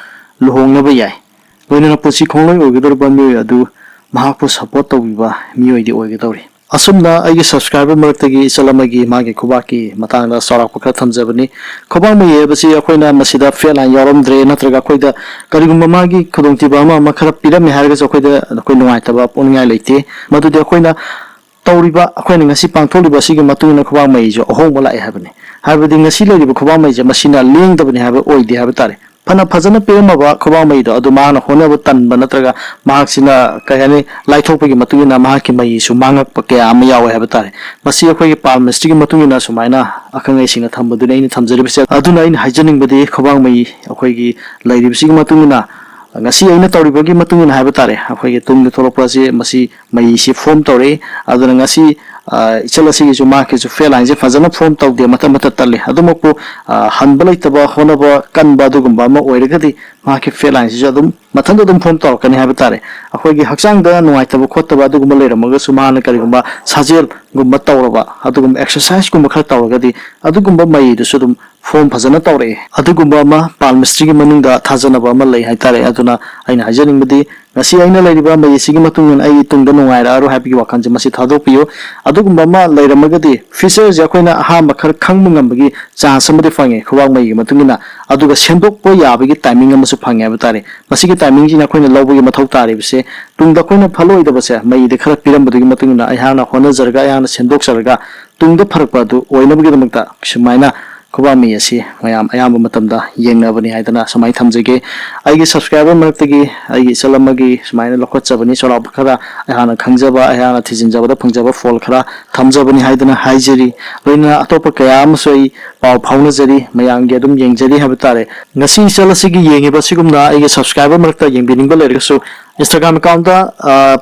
ꯂꯨꯍꯣꯡꯅꯕ ꯌꯥꯏ꯫ ꯂꯣꯏꯅꯅ ꯄꯨꯟꯁꯤ ꯈꯣꯡꯂꯣꯏ ꯑꯣꯏꯒꯗꯧꯔꯤꯕ ꯃꯤꯑꯣꯏ ꯑꯗꯨ ꯃꯍꯥꯛꯄꯨ ꯁꯄꯣꯔꯠ ꯇꯧꯕꯤꯕ ꯃꯤꯑꯣꯏꯗꯤ ꯑꯣꯏꯒꯗꯧꯔꯤ꯫ ꯑꯁꯨꯝꯅ ꯑꯩꯒꯤ ꯁꯕꯁꯀ꯭ꯔꯥꯏꯕꯔ ꯃꯔꯛꯇꯒꯤ ꯏꯆꯜ ꯑꯃꯒꯤ ꯃꯥꯒꯤ ꯈꯨꯕꯥꯛꯀꯤ ꯃꯇꯥꯡꯗ ꯆꯥꯎꯔꯥꯛꯄ ꯈꯔ ꯊꯝꯖꯕꯅꯤ꯫ ꯈꯨꯕꯥꯛ ꯃꯌꯤ ꯍꯥꯏꯕꯁꯤ ꯑꯩꯈꯣꯏꯅ ꯃꯁꯤꯗ ꯐꯦꯠ ꯂꯥꯏꯟ ꯌꯥꯎꯔꯝꯗ꯭ꯔꯦ, ꯅꯠꯇ꯭ꯔꯒ ꯑꯩꯈꯣꯏꯗ ꯀꯔꯤꯒꯨꯝꯕ ꯃꯥꯒꯤ ꯈꯨꯗꯣꯡꯊꯤꯕ ꯑꯃ ꯑꯃ ꯈꯔ ꯄꯤꯔꯝꯃꯦ ꯍꯥꯏꯔꯒꯁꯨ ꯑꯩꯈꯣꯏꯗ ꯑꯩꯈꯣꯏ ꯅꯨꯡꯉꯥꯏꯇꯕ ꯄꯣꯛꯅꯤꯡꯉꯥꯏ ꯂꯩꯇꯦ꯫ ꯃꯗꯨꯗꯤ ꯑꯩꯈꯣꯏꯅ ꯇꯧꯔꯤꯕ, ꯑꯩꯈꯣꯏꯅ ꯉꯁꯤ ꯄꯥꯡꯊꯣꯛꯂꯤꯕ ꯑꯁꯤꯒꯤ ꯃꯇꯨꯡ ꯏꯟꯅ ꯈꯨꯕꯥꯛ ꯃꯌꯤꯁꯨ ꯑꯍꯣꯡꯕ ꯂꯥꯛꯑꯦ ꯍꯥꯏꯕꯅꯤ꯫ ꯍꯥꯏꯕꯗꯤ ꯉꯁꯤ ꯂꯩꯔꯤꯕ ꯈꯨꯕꯥꯛ ꯃꯌꯤꯁꯦ ꯃꯁꯤꯅ ꯂꯦꯡꯗꯕꯅꯤ ꯍꯥꯏꯕ ꯑꯣꯏꯗꯦ ꯍꯥꯏꯕ ꯇꯥꯔꯦ꯫ ꯐꯅ ꯐꯖꯅ ꯄꯤꯔꯝꯃꯕ ꯈꯨꯕꯥꯛ ꯃꯌꯤꯗꯣ ꯑꯗꯨ ꯃꯍꯥꯛꯅ ꯍꯣꯠꯅꯕ ꯇꯟꯕ ꯅꯠꯇ꯭ꯔꯒ ꯃꯍꯥꯛꯁꯤꯅ, ꯀꯩ ꯍꯥꯏꯅꯤ, ꯂꯥꯏꯊꯣꯛꯄꯒꯤ ꯃꯇꯨꯡ ꯏꯟꯅ ꯃꯍꯥꯛꯀꯤ ꯃꯌꯤꯁꯨ ꯃꯥꯡꯉꯛꯄ ꯀꯌꯥ ꯑꯃ ꯌꯥꯎꯋꯦ ꯍꯥꯏꯕ ꯇꯥꯔꯦ꯫ ꯃꯁꯤ ꯑꯩꯈꯣꯏꯒꯤ ꯄꯥꯜ ꯃꯤꯁꯇ꯭ꯔꯤꯒꯤ ꯃꯇꯨꯡ ꯏꯟꯅ ꯁꯨꯃꯥꯏꯅ ꯑꯈꯪ ꯑꯍꯩꯁꯤꯡꯅ ꯊꯝꯕꯗꯨꯅꯤ ꯑꯩꯅ ꯊꯝꯖꯔꯤꯕꯁꯦ꯫ ꯑꯗꯨꯅ ꯑꯩꯅ ꯍꯥꯏꯖꯅꯤꯡꯕꯗꯤ ꯈꯨꯕꯥꯛ ꯃꯌꯤ ꯑꯩꯈꯣꯏꯒꯤ ꯂꯩꯔꯤꯕꯁꯤꯒꯤ ꯃꯇꯨꯡ ꯏꯟꯅ, ꯉꯁꯤ ꯑꯩꯅ ꯇꯧꯔꯤꯕꯒꯤ ꯃꯇꯨꯡ ꯏꯟꯅ ꯍꯥꯏꯕ ꯇꯥꯔꯦ, ꯑꯩꯈꯣꯏꯒꯤ ꯇꯨꯡꯗ ꯊꯣꯛꯂꯛꯄ ꯑꯁꯤ ꯃꯁꯤ ꯃꯌꯤꯁꯤ ꯐꯣꯝ ꯇꯧꯔꯛꯏ꯫ ꯑꯗꯨꯅ ꯉꯁꯤ, ꯑ, ꯏꯆꯜ ꯑꯁꯤꯒꯤꯁꯨ ꯃꯍꯥꯛꯀꯤꯁꯨ ꯐꯦꯠ ꯂꯥꯏꯟꯁꯦ ꯐꯖꯅ ꯐꯣꯝ ꯇꯧꯗꯦ, ꯃꯇꯠ ꯃꯇꯠ ꯇꯠꯂꯤ꯫ ꯑꯗꯨꯃꯛꯄꯨ, ꯑ, ꯍꯟꯕ ꯂꯩꯇꯕ, ꯍꯣꯠꯅꯕ ꯀꯟꯕ ꯑꯗꯨꯒꯨꯝꯕ ꯑꯃ ꯑꯣꯏꯔꯒꯗꯤ ꯃꯍꯥꯛꯀꯤ ꯐꯦꯠ ꯂꯥꯏꯟꯁꯤꯁꯨ ꯑꯗꯨꯝ ꯃꯊꯟꯇ ꯑꯗꯨꯝ ꯐꯣꯝ ꯇꯧꯔꯛꯀꯅꯤ ꯍꯥꯏꯕ ꯇꯥꯔꯦ꯫ ꯑꯩꯈꯣꯏꯒꯤ ꯍꯛꯆꯥꯡꯗ ꯅꯨꯡꯉꯥꯏꯇꯕ ꯈꯣꯠꯇꯕ ꯑꯗꯨꯒꯨꯝꯕ ꯂꯩꯔꯝꯃꯒꯁꯨ ꯃꯍꯥꯛꯅ ꯀꯔꯤꯒꯨꯝꯕ ꯁꯥꯖꯦꯜꯒꯨꯝꯕ ꯇꯧꯔꯕ, ꯑꯗꯨꯒꯨꯝꯕ ꯑꯦꯛꯁꯔꯁꯥꯏꯁꯀꯨꯝꯕ ꯈꯔ ꯇꯧꯔꯒꯗꯤ ꯑꯗꯨꯒꯨꯝꯕ ꯃꯌꯤꯗꯨꯁꯨ ꯑꯗꯨꯝ ꯐꯣꯝ ꯐꯖꯅ ꯇꯧꯔꯛꯑꯦ꯫ ꯑꯗꯨꯒꯨꯝꯕ ꯑꯃ ꯄꯥꯜ ꯃꯤꯁꯇ꯭ꯔꯤꯒꯤ ꯃꯅꯨꯡꯗ ꯊꯥꯖꯅꯕ ꯑꯃ ꯂꯩ ꯍꯥꯏꯇꯥꯔꯦ꯫ ꯑꯗꯨꯅ ꯑꯩꯅ ꯍꯥꯏꯖꯅꯤꯡꯕꯗꯤ ꯉꯁꯤ ꯑꯩꯅ ꯂꯩꯔꯤꯕ ꯃꯌꯤꯁꯤꯒꯤ ꯃꯇꯨꯡ ꯏꯟꯅ ꯑꯩ ꯇꯨꯡꯗ ꯅꯨꯡꯉꯥꯏꯔꯛꯑꯔꯣꯏ ꯍꯥꯏꯕꯒꯤ ꯋꯥꯈꯜꯁꯦ ꯃꯁꯤ ꯊꯥꯗꯣꯛꯄꯤꯌꯨ꯫ ꯑꯗꯨꯒꯨꯝꯕ ꯑꯃ ꯂꯩꯔꯝꯃꯒꯗꯤ ꯐ꯭ꯌꯨꯆꯔꯁꯦ ꯑꯩꯈꯣꯏꯅ ꯑꯍꯥꯟꯕ ꯈꯔ ꯈꯪꯕ ꯉꯝꯕꯒꯤ ꯆꯥꯟꯁ ꯑꯃꯗꯤ ꯐꯪꯉꯦ ꯈꯨꯕꯥꯛ ꯃꯌꯤꯒꯤ ꯃꯇꯨꯡ ꯏꯟꯅ, ꯑꯗꯨꯒ ꯁꯦꯝꯗꯣꯛꯄ ꯌꯥꯕꯒꯤ ꯇꯥꯏꯃꯤꯡ ꯑꯃꯁꯨ ꯐꯪꯉꯦ ꯍꯥꯏꯕ ꯇꯥꯔꯦ꯫ ꯃꯁꯤꯒꯤ ꯇꯥꯏꯃꯤꯡꯁꯤꯅ ꯑꯩꯈꯣꯏꯅ ꯂꯧꯕꯒꯤ ꯃꯊꯧ ꯇꯥꯔꯤꯕꯁꯦ ꯇꯨꯡꯗ ꯑꯩꯈꯣꯏꯅ ꯐꯜꯂꯣꯏꯗꯕꯁꯦ ꯃꯌꯤꯗ ꯈꯔ ꯄꯤꯔꯝꯕꯗꯨꯒꯤ ꯃꯇꯨꯡ ꯏꯟꯅ ꯑꯩꯍꯥꯛꯅ ꯍꯣꯠꯅꯖꯔꯒ ꯑꯩꯍꯥꯛꯅ ꯁꯦꯝꯗꯣꯛꯆꯔꯒ ꯇꯨꯡꯗ ꯐꯔꯛꯄ ꯑꯗꯨ ꯑꯣꯏꯅꯕꯒꯤꯗꯃꯛꯇ ꯁꯨꯃꯥꯏꯅ ꯈꯨꯕꯥꯛ ꯃꯩ ꯑꯁꯤ ꯃꯌꯥꯝ ꯑꯌꯥꯝꯕ ꯃꯇꯝꯗ ꯌꯦꯡꯅꯕꯅꯤ ꯍꯥꯏꯗꯅ ꯁꯨꯃꯥꯏꯅ ꯊꯝꯖꯒꯦ꯫ ꯑꯩꯒꯤ subscriber ꯃꯔꯛꯇꯒꯤ ꯑꯩꯒꯤ ꯏꯆꯜ ꯑꯃꯒꯤ ꯁꯨꯃꯥꯏꯅ ꯂꯧꯈꯠꯆꯕꯅꯤ, ꯆꯥꯎꯔꯥꯛꯄ ꯈꯔ ꯑꯩꯍꯥꯛꯅ ꯈꯪꯖꯕ, ꯑꯩꯍꯥꯛꯅ ꯊꯤꯖꯤꯟꯖꯕꯗ ꯐꯪꯖꯕ ꯐꯣꯜ ꯈꯔ ꯊꯝꯖꯕꯅꯤ ꯍꯥꯏꯗꯅ ꯍꯥꯏꯖꯔꯤ꯫ ꯂꯣꯏꯅꯅ ꯑꯇꯣꯞꯄ ꯀꯌꯥ ꯑꯃꯁꯨ ꯑꯩ ꯄꯥꯎ ꯐꯥꯎꯅꯖꯔꯤ, ꯃꯌꯥꯝꯒꯤ ꯑꯗꯨꯝ ꯌꯦꯡꯖꯔꯤ ꯍꯥꯏꯕ ꯇꯥꯔꯦ꯫ ꯉꯁꯤ ꯏꯆꯜ ꯑꯁꯤꯒꯤ ꯌꯦꯡꯉꯤꯕ ꯑꯁꯤꯒꯨꯝꯅ ꯑꯩꯒꯤ subscriber ꯃꯔꯛꯇ ꯌꯦꯡꯕꯤꯅꯤꯡꯕ ꯂꯩꯔꯒꯁꯨ Instagram account ꯇ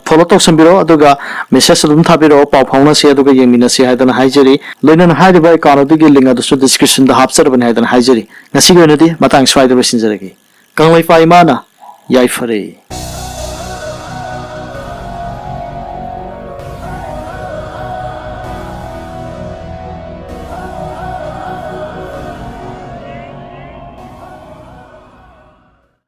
follow ꯇꯧꯁꯟꯕꯤꯔꯣ, ꯑꯗꯨꯒ message ꯑꯗꯨꯝ ꯊꯥꯕꯤꯔꯛꯑꯣ, ꯄꯥꯎ ꯐꯥꯎꯅꯁꯤ ꯑꯗꯨꯒ ꯌꯦꯡꯃꯤꯟꯅꯁꯤ ꯍꯥꯏꯗꯅ ꯍꯥꯏꯖꯔꯤ꯫ ꯂꯣꯏꯅꯅ ꯍꯥꯏꯔꯤꯕ account ꯑꯗꯨꯒꯤ link ꯑꯗꯨꯁꯨ description ꯗ ꯍꯥꯞꯆꯔꯕꯅꯤ ꯍꯥꯏꯗꯅ ꯍꯥꯏꯖꯔꯤ꯫ ꯉꯁꯤꯒꯤ ꯑꯣꯏꯅꯗꯤ ꯃꯇꯥꯡ ꯁ꯭ꯋꯥꯏꯗ ꯂꯣꯏꯁꯤꯟꯖꯔꯒꯦ꯫ ꯀꯪꯂꯩꯄꯥꯛ ꯏꯃꯥꯅ ꯌꯥꯏꯐꯔꯦ꯫